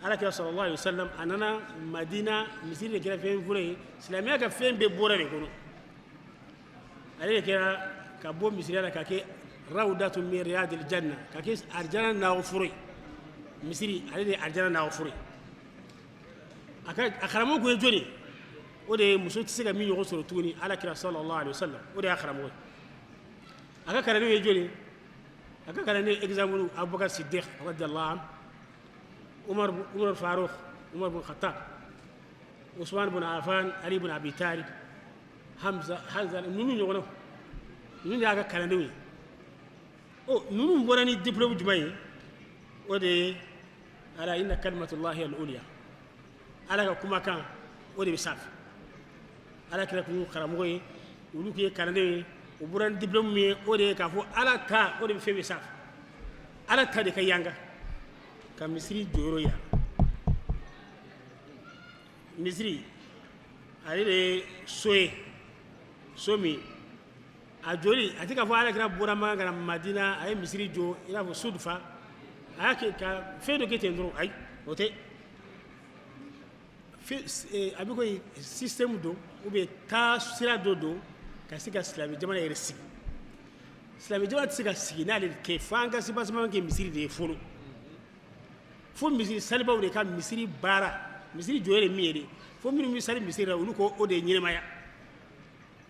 Ala kira sallallahu alaihi wasallam, a nana Madina, misiri de kɛra fɛn fɔlɔ ye. Silamɛya ka fɛn bɛɛ bɔra de kɔnɔ. Ale de kɛra ka bɔ misiriya la ka kɛ rawdatu min riyadil janna, ka kɛ arijana nakɔ foro ye. Misiri, ale de ye arijana nakɔ foro ye. A ka a karamɔgɔ kun ye jɔni ye? O de ye muso tɛ se ka min ɲɔgɔn sɔrɔ tuguni, ala kira sallallahu alaihi wasallam, o de y'a karamɔgɔ ye. A ka kalandenw ye jɔni ye? A ka kalanden, exemple, Abubakar Siddiq radiyallahu anhu, Umar, Umar Faruk, Umar bin Khattab, Usman bin Affan, Ali bin Abi Talib, Hamza, Hanzala, ninnu ɲɔgɔnnaw, ninnu de y'a ka kalandenw ye. Ɔ, ninnu bɔra ni diplôme jumɛn ye? O de ye ala inna kalimatullahi al-ulya, ala ka kumakan, o de bɛ sanfɛ. Ala kira kun y'u karamɔgɔ ye, olu kun ye kalandenw ye. U bɔra ni diplôme min ye, o de ye k'a fɔ ala ta, o de bɛ fɛn bɛ sanfɛ, ala ta de ka yanga. Ka misiri jɔyɔrɔ yira, misiri ale de ye so ye, so min a joli a tɛ k'a fɔ ala kira bɔra Makan ka na Madina, a ye misiri jɔ i n'a fɔ sudufa, a y'a kɛ ka fɛn dɔ kɛ ten dɔrɔn. Ayi, o tɛ. A bɛ ko système don ou bien taa sira dɔ don ka se ka silamɛ jamana yɛrɛ sigi. Silamɛ jamana tɛ se ka sigi n'ale kɛ fo an ka soubassement kɛ misiri de ye fɔlɔ, fo misiri salibaw de ka misiri baara, misiri jɔ yɛrɛ min ye de, fo minnu bɛ sali misiri la, olu ko o de ye ɲɛnɛmaya.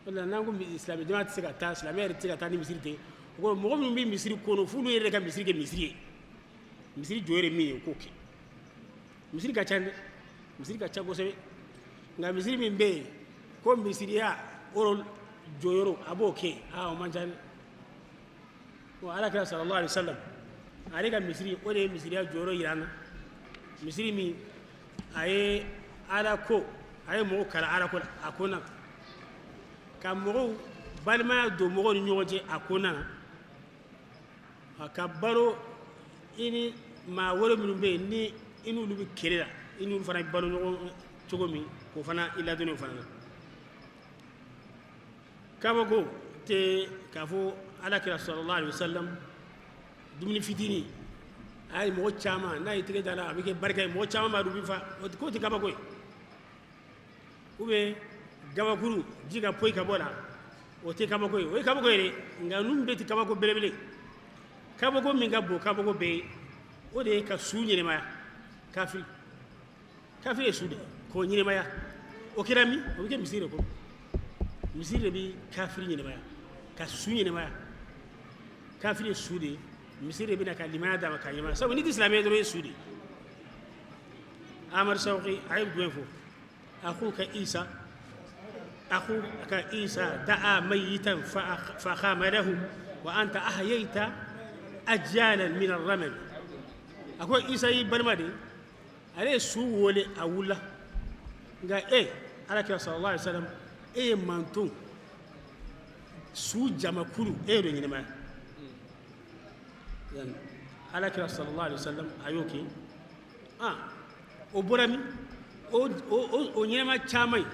O de la, n'an ko silamɛ jamana tɛ se ka taa, silamɛ yɛrɛ tɛ se ka taa ni misiri tɛ, o kɔrɔ mɔgɔ minnu bɛ misiri kɔnɔ, f'olu yɛrɛ de ka misiri kɛ misiri ye, misiri jɔ yɛrɛ min ye, o k'o kɛ. Misiri ka ca dɛ, misiri ka ca kosɛbɛ, nka misiri min bɛ yen ko misiriya o jɔyɔrɔ a b'o kɛ, aa, o man ca dɛ. Bon, ala kira sallallahu alaihi wasallam, ale ka misiri, o de ye misiriya jɔyɔrɔ yira an na. Misiri min a ye ala ko, a ye mɔgɔw kalan ala ko la a kɔnɔna na, ka mɔgɔw balimaya don mɔgɔw ni ɲɔgɔn cɛ a kɔnɔna na, ka balo i ni maa wɛrɛ minnu bɛ yen ni i n'olu bɛ kɛlɛ la, i n'olu fana bɛ balo ɲɔgɔn cogo min, k'o fana i ladɔnni o fana na. Kabako tɛ k'a fɔ ala kira sallallahu alaihi wasallam, dumuni fitinin a ye mɔgɔ caman n'a ye tɛgɛ da la, a bɛ kɛ barika ye, mɔgɔ caman b'a dun, u bɛ fa, k'o tɛ kabako ye. Ou bien gabakuru ji ka poyi ka bɔ la, o tɛ kabako ye. O ye kabako ye dɛ, nka ninnu bɛɛ tɛ kabako belebele. Kabako min ka bon kabako bɛɛ ye, o de ye ka su ɲɛnɛmaya. Kafiri, kafiri ye su de k'o ɲɛnɛmaya. O kɛra min, o bɛ kɛ misiri de kɔnɔ. Misiri de bɛ kafiri ɲɛnɛmaya, ka su ɲɛnɛmaya. Kafiri ye su de ye, misiri de bɛ na ka limaniya d'a ma k'a ɲɛnɛmaya, sabu n'i tɛ silamɛ ye dɔrɔn, i ye su de ye. Amadu Sawki a ye jumɛn fɔ? Akhuka Isa, akhuka Isa da'a mayitan fa qama lahu wa anta ahyayta ajyalan min ar-ramam. A ko Isa y'i balima de ye, ale ye su wele, a wulila, nka e ala kira sallallahu alaihi wasallam, e ye manton Su jamakulu e y'o de ɲɛnamaya. Ala kira sallallahu alaihi wasallam a y'o kɛ. Ah, o bɔra min? O ɲɛnama caman ye,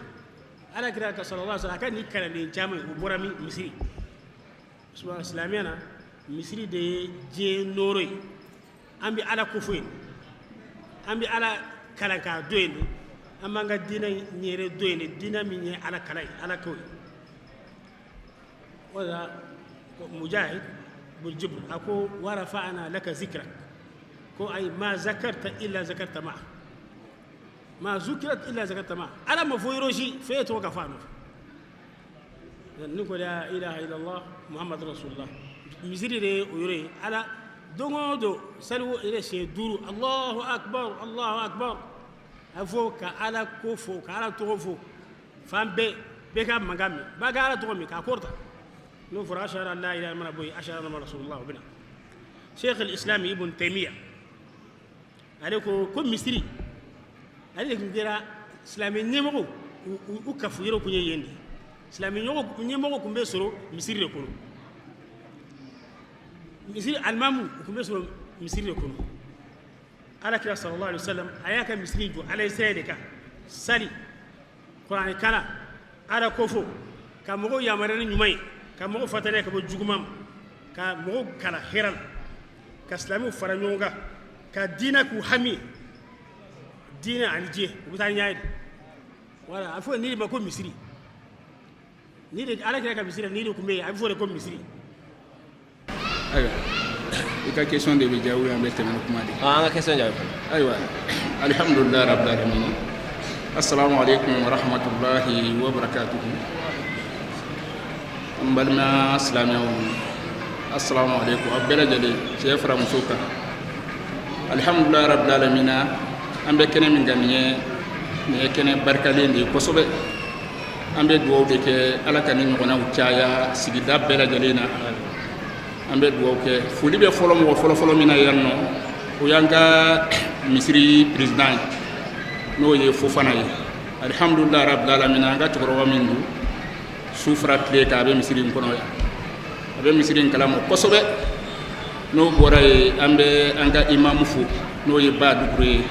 ala kira ka sallallahu alaihi wasallam a ka nin kalanden caman ye, o bɔra min? Misiri. Silamɛya na, misiri de ye diɲɛ nɔɔrɔ ye. An bɛ ala ko fɔ yen, an bɛ ala kalan k'a dɔn yen de, an b'an ka diinɛ yɛrɛ dɔn yen de, diinɛ min ye ala kalan ye, ala ko ye. Wala Mujahid bun Jibr a ko: wa rafa'na laka zikrak, ko ay ma zakarta illa zakarta ma ma zukirat illa zakarta ma. Ala ma fɔ yɔrɔ si f'e tɔgɔ ka fɔ a nɔfɛ. Ni ko la ilaha illallah Muhammad rasulullah, misiri de ye o yɔrɔ ye. Ala don o don sali yɛrɛ siɲɛ duuru, Allahu akbar, Allahu akbar, a fɔ ka ala ko fɔ, ka ala tɔgɔ fɔ fan bɛɛ, bɛɛ ka mankan mɛn, bɛɛ ka ala tɔgɔ mɛn k'a kɔrɔta. N'o fɔra ashhadu an la ilaha, mana bɔ yen, ashhadu anna Muhammad rasulullah, o bɛ na. Sheikh al-Islam Ibn Taymiyyah ale ko misiri ale de tun kɛra silamɛ ɲɛmɔgɔw u kafu yɔrɔ tun ye yen de. Silamɛ ɲɛmɔgɔ tun bɛ sɔrɔ misiri de kɔnɔ, misiri alimamu tun bɛ sɔrɔ misiri de kɔnɔ. Ala kira sallallahu alaihi wasallam a y'a ka misiri jɔ ala sira de kan, sali, kuranɛ kalan, ala kofɔ, ka mɔgɔw yamaruya ni ɲuman ye, ka mɔgɔw fataniya ka bɔ juguman ma, ka mɔgɔw kalan hɛrɛ la, ka silamɛw fara ɲɔgɔn kan, ka diinɛ k'u hami ye. Diinɛ ani diɲɛ u bɛ taa ɲɛ de. Wala a fɔ nin de ma ko misiri. Ni de ala kira ka misiri ni de tun bɛ yen, a bɛ fɔ de ko misiri. Ayiwa, i ka question de bɛ jaabi, an bɛ tɛmɛ ni kuma de. An ka question jaabi fɔlɔ. Ayiwa, alhamdulilayi rabbil alamin, assalamu alaikum wa rahmatullahi wa barakatuhu. An balima silamɛw, assalamu alaikum aw bɛɛ lajɛlen, cɛ fara muso kan. Alhamdulilayi rabbil alamin, an bɛ kɛnɛ min kan nin ye kɛnɛ barikalen de ye kosɛbɛ. An bɛ dugawu de kɛ, ala ka nin ɲɔgɔnnaw caya sigida bɛɛ lajɛlen na. An bɛ dugawu kɛ. Foli bɛ fɔlɔ mɔgɔ fɔlɔfɔlɔ min na yan nɔ, o y'an ka misiri président ye, n'o ye Fofana ye. Alihamdulilayi rabbil alamin, an ka cɛkɔrɔba min don, su fara tile kan a bɛ misiri in kɔnɔ yan, a bɛ misiri in kalama kosɛbɛ. N'o bɔra yen, an bɛ an ka imamu fo, n'o ye Ba Dukure ye,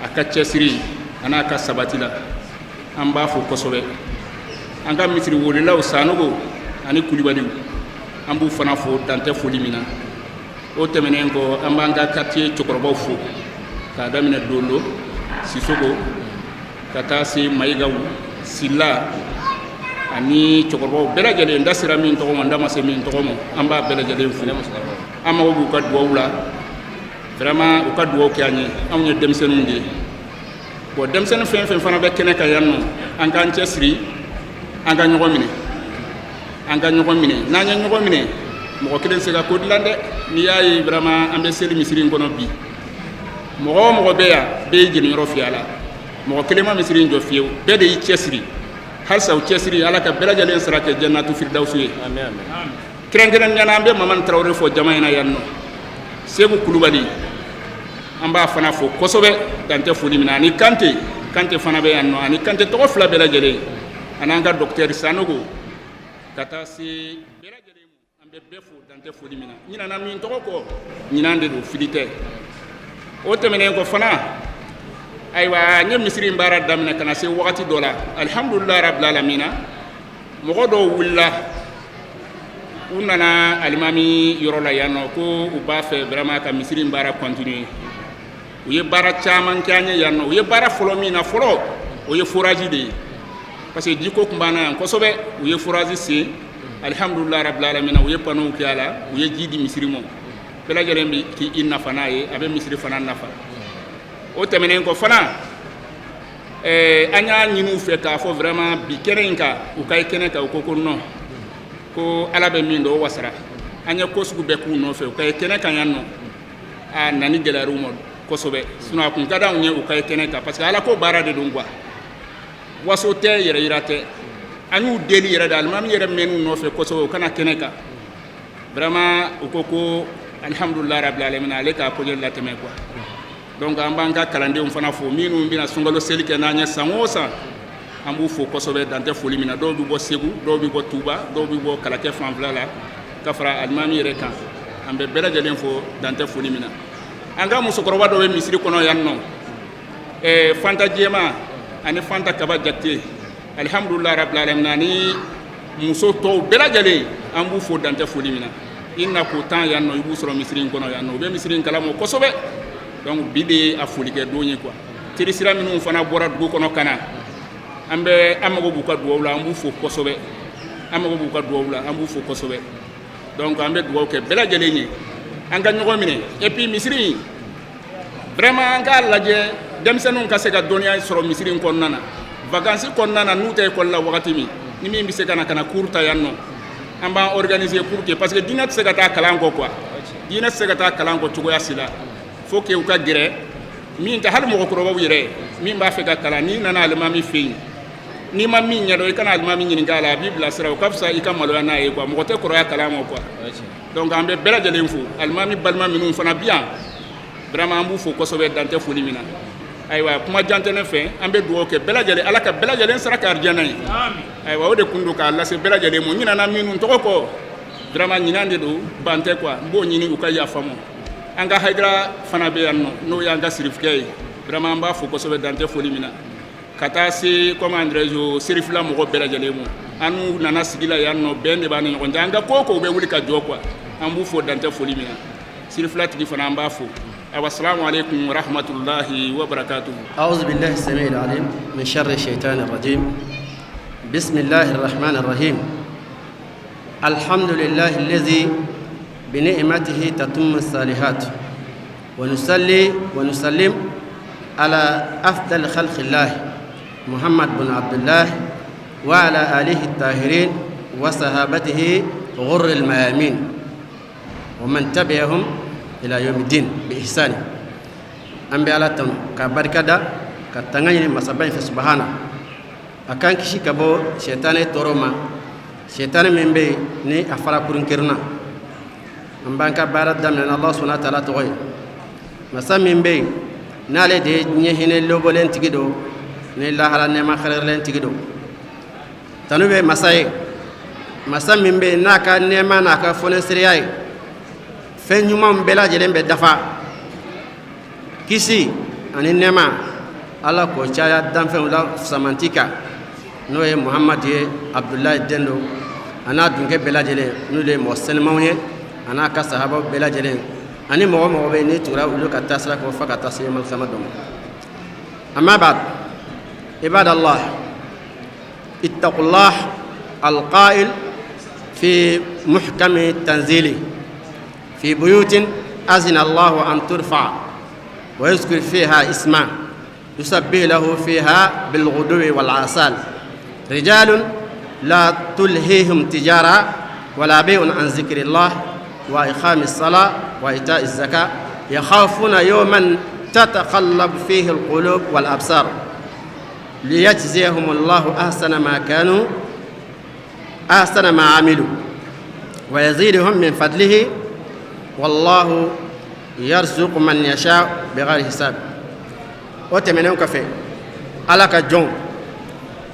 a ka cɛsiri a n'a ka sabati la, an b'a fo kosɛbɛ. An ka misiri welelaw Sanogo ani Kulibaliw, an b'u fana fo dan tɛ foli min na. O tɛmɛnen kɔ, an b'an ka quartier cɛkɔrɔbaw fo, k'a daminɛ Dondo Sisoko ka taa se Mayigaw, Sila ani cɛkɔrɔbaw bɛɛ lajɛlen. N da sera min tɔgɔ ma, n da ma se min tɔgɔ ma, an b'a bɛɛ lajɛlen fo. An mago b'u ka dugawu la vraiment, u ka dugawu kɛ an ye. Anw ye denmisɛnninw de ye. Bon, denmisɛnnin fɛn fɛn fana bɛ kɛnɛ kan yan nɔ, an k'an cɛ siri, an ka ɲɔgɔn minɛ, an ka ɲɔgɔn minɛ. N'an ye ɲɔgɔn minɛ, mɔgɔ kelen se ka ko dilan dɛ. N'i y'a ye vraiment an bɛ seli misiri in kɔnɔ bi, mɔgɔ o mɔgɔ bɛ yan, bɛɛ y'i jeniyɔrɔ fin a la. Mɔgɔ kelen ma misiri in jɔ fiyewu, bɛɛ de y'i cɛsiri. Halisa o cɛsiri, ala ka bɛɛ lajɛlen sara kɛ jannatu firidawusu ye. Kɛrɛnkɛrɛnnenya la, an bɛ Mamani Tarawele fo jama in na yan nɔ. Segu Kulubali, an b'a fana fo kosɛbɛ dan tɛ foli min na, ani Kante. Kante fana bɛ yan nɔ, ani Kante tɔgɔ fila bɛɛ lajɛlen, ani an ka docteur Sanogo, ka taa se bɛɛ lajɛlen ma. An bɛ bɛɛ fo dan tɛ foli min na. Ɲinana min tɔgɔ kɔ, ɲinan de don, fili tɛ. O tɛmɛnen kɔ fana, ayiwa, n ye misiri in baara daminɛ ka na se wagati dɔ la, alihamdulilayi rabbil alamina, mɔgɔ dɔw wulila, u nana alimami yɔrɔ la yan nɔ ko u b'a fɛ vraiment ka misiri in baara continuer. U ye baara caman kɛ an ye yan nɔ. U ye baara fɔlɔ min na fɔlɔ, o ye forage de ye, parce que jiko tun b'an na yan kosɛbɛ. U ye forage sen, alihamdulilayi rabbil alamina, u ye panneau kɛ a la, u ye ji di misiri ma. Bɛɛ lajɛlen bɛ k'i nafa n'a ye, a bɛ misiri fana nafa. O tɛmɛnen kɔ fana, an y'a ɲini u fɛ k'a fɔ vraiment bi kɛnɛ in kan, u ka ye kɛnɛ kan. U ko ko non, ko ala bɛ min dɔn, o wasara. An ye ko sugu bɛɛ k'u nɔfɛ u ka ye kɛnɛ kan yan nɔ. A nani gɛlɛyara u ma kosɛbɛ, sinon a kun ka d'anw ye u ka ye kɛnɛ kan, parce que ala ko baara de don quoi, waso tɛ, yɛrɛ yira tɛ. An y'u deli yɛrɛ de, alimami yɛrɛ mɛn'u nɔfɛ kosɛbɛ u ka na kɛnɛ kan. Vraiment u ko ko alihamdulilayi rabbil alamin, ale k'a koɲɛ latɛmɛ quoi. Donc an b'an ka kalandenw fana fo, minnu bɛna sunkalo seli kɛ n'an ye san o san. An b'u fo kosɛbɛ, dan tɛ foli min na. Dɔw bɛ bɔ Segu, dɔw bɛ bɔ Tuba, dɔw bɛ bɔ Kalakɛ fanfɛla la, ka fara alimami yɛrɛ kan. An bɛ bɛɛ lajɛlen fo, dan tɛ foli min na. An ka musokɔrɔba dɔ bɛ misiri kɔnɔ yan nɔ, Fanta Jɛma ani Fanta Kaba Jakite, alihamudulila rabbil alamin, ani muso tɔw bɛɛ lajɛlen, an b'u fo, dan tɛ foli min na. I na ko tan yan nɔ, i b'u sɔrɔ misiri in kɔnɔ yan nɔ. U bɛ misiri in kalama kosɛbɛ. Donc bi de ye a folikɛ don ye quoi. Terisira minnu fana bɔra dugu kɔnɔ ka na, an bɛ an mago b'u ka dugawu la, an b'u fo kosɛbɛ. An mago b'u ka dugawu la, an b'u fo kosɛbɛ. Donc an bɛ dugawu kɛ bɛɛ lajɛlen ye, an ka ɲɔgɔn minɛ. Et puis misiri in, vraiment, an k'a lajɛ denmisɛnninw ka se ka dɔnniya sɔrɔ misiri in kɔnɔna na. Vacances kɔnɔna na, n'u tɛ école la wagati min, ni min bɛ se ka na ka na cours ta yan nɔ, an b'an organiser pour que, parce que diinɛ tɛ se ka taa kalan kɔ quoi, diinɛ tɛ se ka taa kalan kɔ cogoya si la. Faut que u ka gɛrɛ min tɛ, hali mɔgɔkɔrɔbaw yɛrɛ, min b'a fɛ ka kalan, n'i nana alimami fɛ yen, n'i ma min ɲɛdɔn, i kana alimami ɲininka a la, a b'i bilasira. O ka fisa i ka maloya n'a ye quoi. Mɔgɔ tɛ kɔrɔya kalan ma quoi. Donc an bɛ bɛɛ lajɛlen fo. Alimami balima minnu fana bi yan, vraiment, an b'u fo kosɛbɛ, dan tɛ foli min na. Ayiwa, kuma jan tɛ ne fɛ. An bɛ dugawu kɛ bɛɛ lajɛlen, Ala ka bɛɛ lajɛlen sara ka arijana ye. Ayiwa, o de kun don k'a lase bɛɛ lajɛlen ma. N ɲinɛna minnu tɔgɔ kɔ, vraiment, ɲinan de don, ban tɛ quoi, n b'o ɲini u ka yafa ma. An ka Hayidara fana bɛ yan nɔ, n'o y'an ka sirifikɛ ye, vraiment, an b'a fo kosɛbɛ, dan tɛ foli min na. Ka taa se, comment dirais-je, serifila mɔgɔ bɛɛ lajɛlen ma, an n'u nana sigi la yan nɔ, bɛn de b'an ni ɲɔgɔn cɛ. An ka ko o ko, u bɛ wuli ka jɔ quoi. An b'u fo, dan tɛ foli min na. Sirifila tigi fana, an b'a fo. Ayiwa, salamu aleykum wa rahmatulahi wa barakatuhu. أعوذ بالله السميع العليم من شر الشيطان الرجيم. بسم الله الرحمن الرحيم. الحمد لله الذي بنعمته تتم الصالحات، ونصلي ونسلم على أفضل خلق الله محمد بن عبد الله وعلى آله الطاهرين وصحابته غر الميامين ومن تبعهم إلى يوم الدين بإحسان. An bɛ Ala tanu ka barika da, ka tanga ɲini masaba in fɛ subahana, a k'an kisi ka bɔ sɛtanɛ tɔɔrɔ ma, sɛtanɛ min bɛ yen ni a fara kurunkerenna. An b'an ka baara daminɛ n'Ala subahana taala tɔgɔ ye, masa min bɛ yen n'ale de ye diɲɛ hinɛ lobɔlen tigi don ni lahara nɛɛma xɛrɛlen tigi don. Tanu bɛ masa ye, masa min bɛ yen n'a ka nɛɛma n'a ka fɔnɛsereya ye fɛn ɲumanw bɛɛ lajɛlen bɛ dafa. Kisi ani nɛɛma, Ala k'o caya danfɛnw la samanti kan, n'o ye Muhamadu ye, Abudulayi den don, a n'a dunkɛ bɛɛ lajɛlen, n'olu ye mɔgɔ sɛnɛmanw ye, a n'a ka sahabaw bɛɛ lajɛlen, ani mɔgɔ mɔgɔ bɛ yen n'i tugura olu ka taasira kɔ fo ka taa se malikama dɔ ma. Amma ba'd, ibadallah, ittaqullah alqa'il fi muhkami tanzili: في بيوت أذن الله أن ترفع ويذكر فيها اسمه، يسبح له فيها بالغدو والآصال رجال لا تلهيهم تجارة ولا بيع عن ذكر الله وإقام الصلاة وإيتاء الزكاة، يخافون يوما تتقلب فيه القلوب والأبصار، ليجزيهم الله أحسن ما كانوا أحسن ما عملوا ويزيدهم من فضله، والله يرزق من يشاء بغير حساب. O tɛmɛnen kɔfɛ, Ala ka jɔn,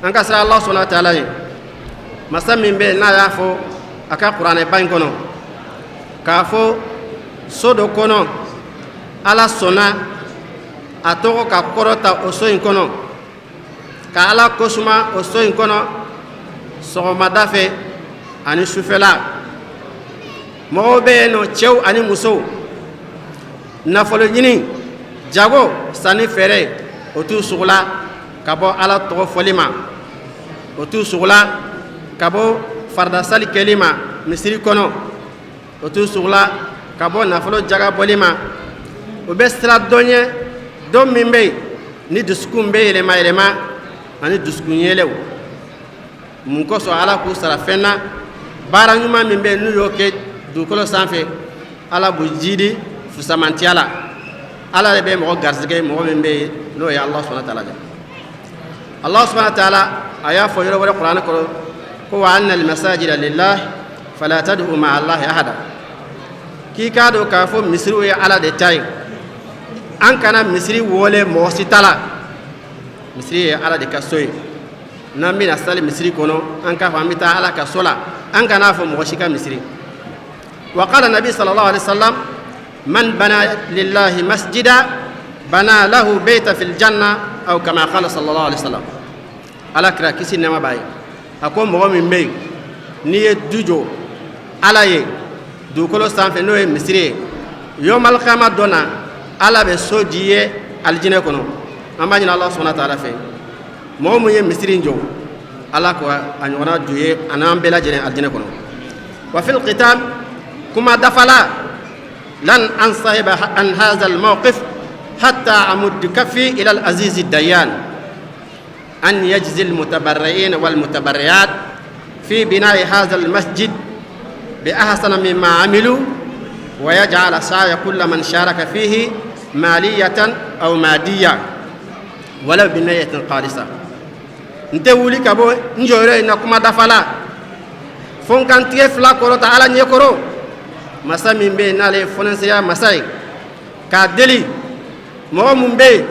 an ka siran Allah subhanahu wa ta'ala ye, masa min bɛ n'a y'a fɔ a ka kuranɛba in kɔnɔ k'a fɔ so dɔ kɔnɔ, Ala sɔnna a tɔgɔ ka kɔrɔta o so in kɔnɔ, ka Ala kosuma o so in kɔnɔ sɔgɔmada fɛ ani sufɛla. Mɔgɔw bɛ yen nɔ, cɛw ani musow, nafolo ɲini, jago, sanni, feere, o t'u sugula ka bɔ Ala tɔgɔ fɔli ma, o t'u sugula ka bɔ faridasali kɛli ma misiri kɔnɔ, o t'u sugula ka bɔ nafolo jaga bɔli ma. O bɛ siran don ɲɛ, don min bɛ yen ni dusukun bɛ yɛlɛma yɛlɛma ani dusukun yɛlɛw. Mun kosɔn? Ala k'u sara fɛn na, baara ɲuman min bɛ yen n'u y'o kɛ dugukolo sanfɛ, Ala b'u jidi fusamantiya la. Ala de bɛ mɔgɔ garisɛgɛ mɔgɔ min bɛ yen n'o ye Allah subhanahu wa ta'ala de. Allah subhanahu wa ta'ala a y'a fɔ yɔrɔ wɛrɛ kuranɛ kɔnɔ ko: wa anna al-masajida lillah fala tad'u ma'a Allahi ahada. K'i k'a dɔn k'a fɔ misiriw ye Ala de ta ye, an kana misiri wele mɔgɔ si ta la. Misiri ye Ala de ka so ye. N'an bɛna sali misiri kɔnɔ, an k'a fɔ an bɛ taa Ala ka so la, an kan'a fɔ mɔgɔ si ka misiri. Wa qala nabi sallallahu alaihi wasallam, man bana lillahi masjida bana lahu bayta fil janna, aw kama qala sallallahu alaihi wasallam. Ala kira kisi nɛɛma b'a ye, a ko mɔgɔ min bɛ yen n'i ye du jɔ Ala ye dugukolo sanfɛ, n'o ye misiri ye, yawmal qiyama don na, Ala bɛ so jɔ i ye alijinɛ kɔnɔ. An b'a ɲini Ala subhanahu wa ta'ala fɛ, mɔgɔ mun ye misiri in jɔ, Ala ko a ɲɔgɔnna jɔ ye a n'an bɛɛ lajɛlen alijinɛ kɔnɔ. Wa fil khitam, kuma dafala, lan ansahiba an hadha al mawqif hatta amud kafi ila al aziz dayan an yajzi al mutabarri'in wal mutabarri'at fi bina'i hadha al masjid bi ahsana mimma amilu wa yaj'al sa'ya kull man sharaka fihi maliyatan aw madiyya walaw bi niyyatin khalisa. N tɛ wuli ka bɔ n jɔyɔrɔ in na kuma dafa la, fo n ka n tigɛ fila kɔrɔta Ala ɲɛkɔrɔ, masa min bɛ yen n'ale ye fɔnɛseya masa ye, k'a deli mɔgɔ mun bɛ yen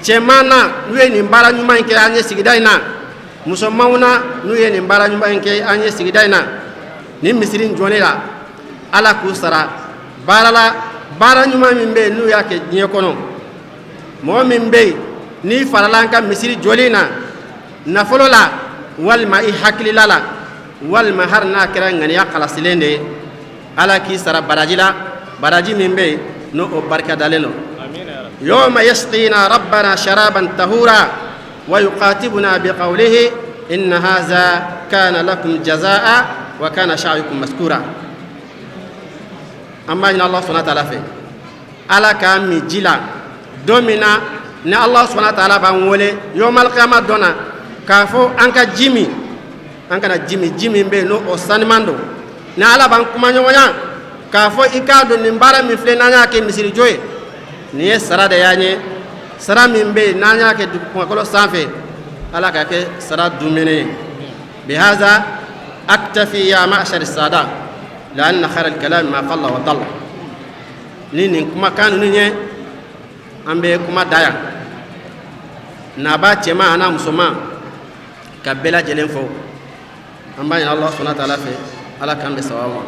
cɛman na n'u ye nin baara ɲuman in kɛ an ye sigida in na, musomanw na n'u ye nin baara ɲuman in kɛ an ye sigida in na, nin misiri in jɔli la, Ala k'u sara baara la, baara ɲuman min bɛ yen n'u y'a kɛ diɲɛ kɔnɔ. Mɔgɔ min bɛ yen n'i farala an ka misiri jɔli na nafolo la, walima i hakilila la, walima hali n'a kɛra ŋaniya kalasilen de ye, Ala k'i sara baraji la, baraji min bɛ yen n'o o barika dalen don. Yawma yasqina rabbana sharaban tahura wa yuqatibuna biqawlihi inna hadha kana lakum jazaa wa kana sa'yukum maskura. An b'a ɲini Allah subhanahu wa ta'ala fɛ, Ala k'an min ji la don min na ni Allah subhanahu wa ta'ala b'an wele yawmal qiyama don na, k'a fɔ an ka ji min, an kana ji min, ji min bɛ yen n'o o saniman don. Ni Ala b'an kuma ɲɔgɔnya k'a fɔ i k'a dɔn nin baara min filɛ n'an y'a kɛ misirijɔ ye, nin ye sara de y'an ye, sara min bɛ yen n'an y'a kɛ dugukolo sanfɛ, Ala k'a kɛ sara dumuni ye. Bihaza aktafi ya ma'shar sada la'anna khayra al-kalam ma qalla wa dalla. Ni nin kumakan ninnu ye, an bɛ kuma da yan. Naba cɛman an'a musoman ka bɛɛ lajɛlen fo. An b'a ɲini Allah subhanahu wa ta'ala fɛ, Ala k'an bɛn sababu ma.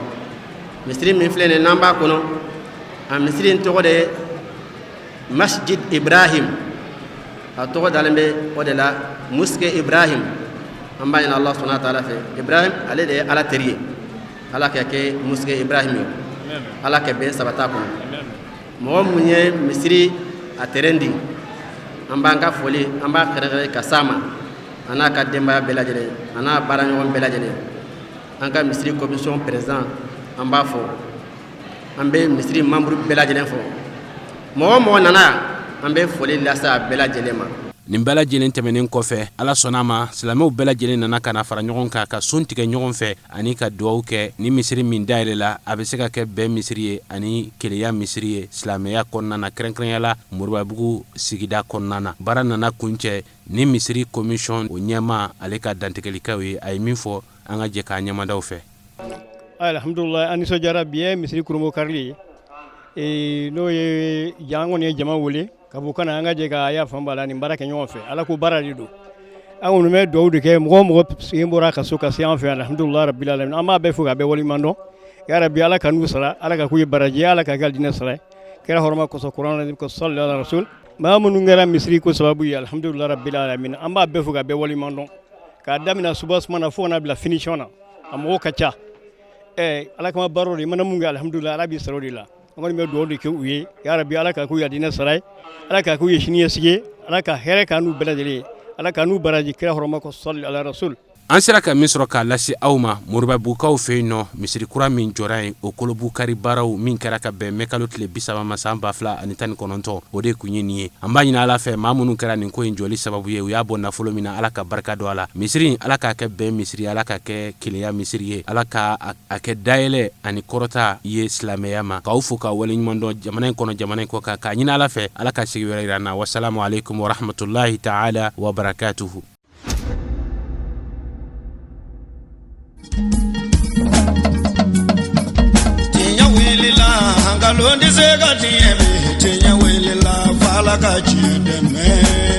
Misiri min filɛ nin n'an b'a kɔnɔ, a misiri in tɔgɔ de ye Masjid Ibrahim, a tɔgɔ dalen bɛ o de la, Mosquée Ibrahim. An b'a ɲini Allah subhanahu wa ta'ala fɛ, Ibrahim ale de ye Ala teri ye, Ala ka kɛ Mosquée Ibrahim ye, Ala ka bɛn sabata kɔnɔ. Mɔgɔ mun ye misiri a terrain di, an b'an ka foli an b'a kɛrɛnkɛrɛn ka s'a ma, a n'a ka denbaya bɛɛ lajɛlen, a n'a baaraɲɔgɔn bɛɛ lajɛlen. An ka misiri commission président an b'a fɔ, an bɛ misiri membre bɛɛ lajɛlen fɔ, mɔgɔ o mɔgɔ nana yan, an bɛ foli lase a bɛɛ lajɛlen ma. Nin bɛɛ lajɛlen tɛmɛnen kɔfɛ, Ala sɔnna a ma, silamɛw bɛɛ lajɛlen nana ka na fara ɲɔgɔn kan ka sun tigɛ ɲɔgɔn fɛ ani ka dugawu kɛ. Ni misiri min dayɛlɛla, a bɛ se ka kɛ bɛn misiri ye ani kelenya misiri ye silamɛya kɔnɔna na, kɛrɛnkɛrɛnya la Moribabugu sigida kɔnɔna na. Baara nana kuncɛ ni misiri commission o ɲɛmaa ale ka dantigɛlikaw ye. A ye min fɔ, an ka jɛ k'a ɲɛmadaw fɛ. Alhamdulillah, an nisɔndiyara. Bi ye misiri kurunbonkarili ye, n'o ye jan kɔni ye jama wele ka bɔ ka na an ka jɛ ka y'a fan la nin baara kɛ ɲɔgɔn fɛ. Ala ko baara de don. An kɔni bɛ dugawu de kɛ mɔgɔ o mɔgɔ sen bɔra ka so ka se an fɛ. Alhamdulillah rabbil alamin, an b'a bɛɛ fo k'a bɛɛ waleɲuman dɔn. Ya rabbi, Ala ka n'u sara, Ala ka k'u ye baraji, Ala ka kɛ alijinɛ sara ye kira hɔrɔma kosɔn, kuranɛ ko salli ala rasul. Maa minnu kɛra misiri ko sababu ye, alhamdulillah rabbil alamin, an b'a bɛɛ fo k'a bɛɛ waleɲuman dɔn, k'a daminɛ soubassement na fo ka na bila finition na, a mɔgɔw ka ca. Ala kama baara de, i mana mun kɛ, alhamdulillah, Ala b'i sara o de la. An kɔni bɛ dugawu de kɛ u ye. Ya rabbi, Ala ka k'u ye alijinɛ sara ye, Ala ka k'u ye siniɲɛsigi ye, Ala ka hɛrɛ k'an n'u bɛɛ lajɛlen ye, Ala ka n'u baraji kira hɔrɔma ko salli ala rasul. An sera ka min sɔrɔ k'a lase aw ma Moribabugukaw fɛ yen nɔ, misiri kura min jɔra yen, o kolobukari baaraw min kɛra ka bɛn mɛkalo tile 30 ma san 2019, o de kun ye nin ye. An b'a ɲini Ala fɛ, maa minnu kɛra nin ko in jɔli sababu ye, u y'a bɔ nafolo min na, Ala ka barika don a la. Misiri in, Ala k'a kɛ bɛn misiri ye, Ala k'a kɛ kelenya misiri ye, Ala ka a kɛ dayɛlɛ ani kɔrɔta ye silamɛya ma. K'aw fo k'aw waleɲuman dɔn jamana in kɔnɔ, jamana in kɔ kan, k'a ɲini Ala fɛ, Ala ka sigi wɛrɛ yira an na. Wasalamu aleykum warahmatulahi taala wabarakatuhu. Tiɲɛ wulila, nkalon tɛ se ka tiɲɛ bi. Tiɲɛ wulila, f'Ala ka tiɲɛ dɛmɛ.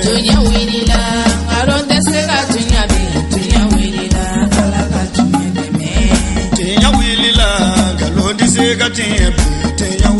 Tiɲɛ wulila, nkalon tɛ se ka tiɲɛ. se ka tiɲɛ bi tiɲɛ.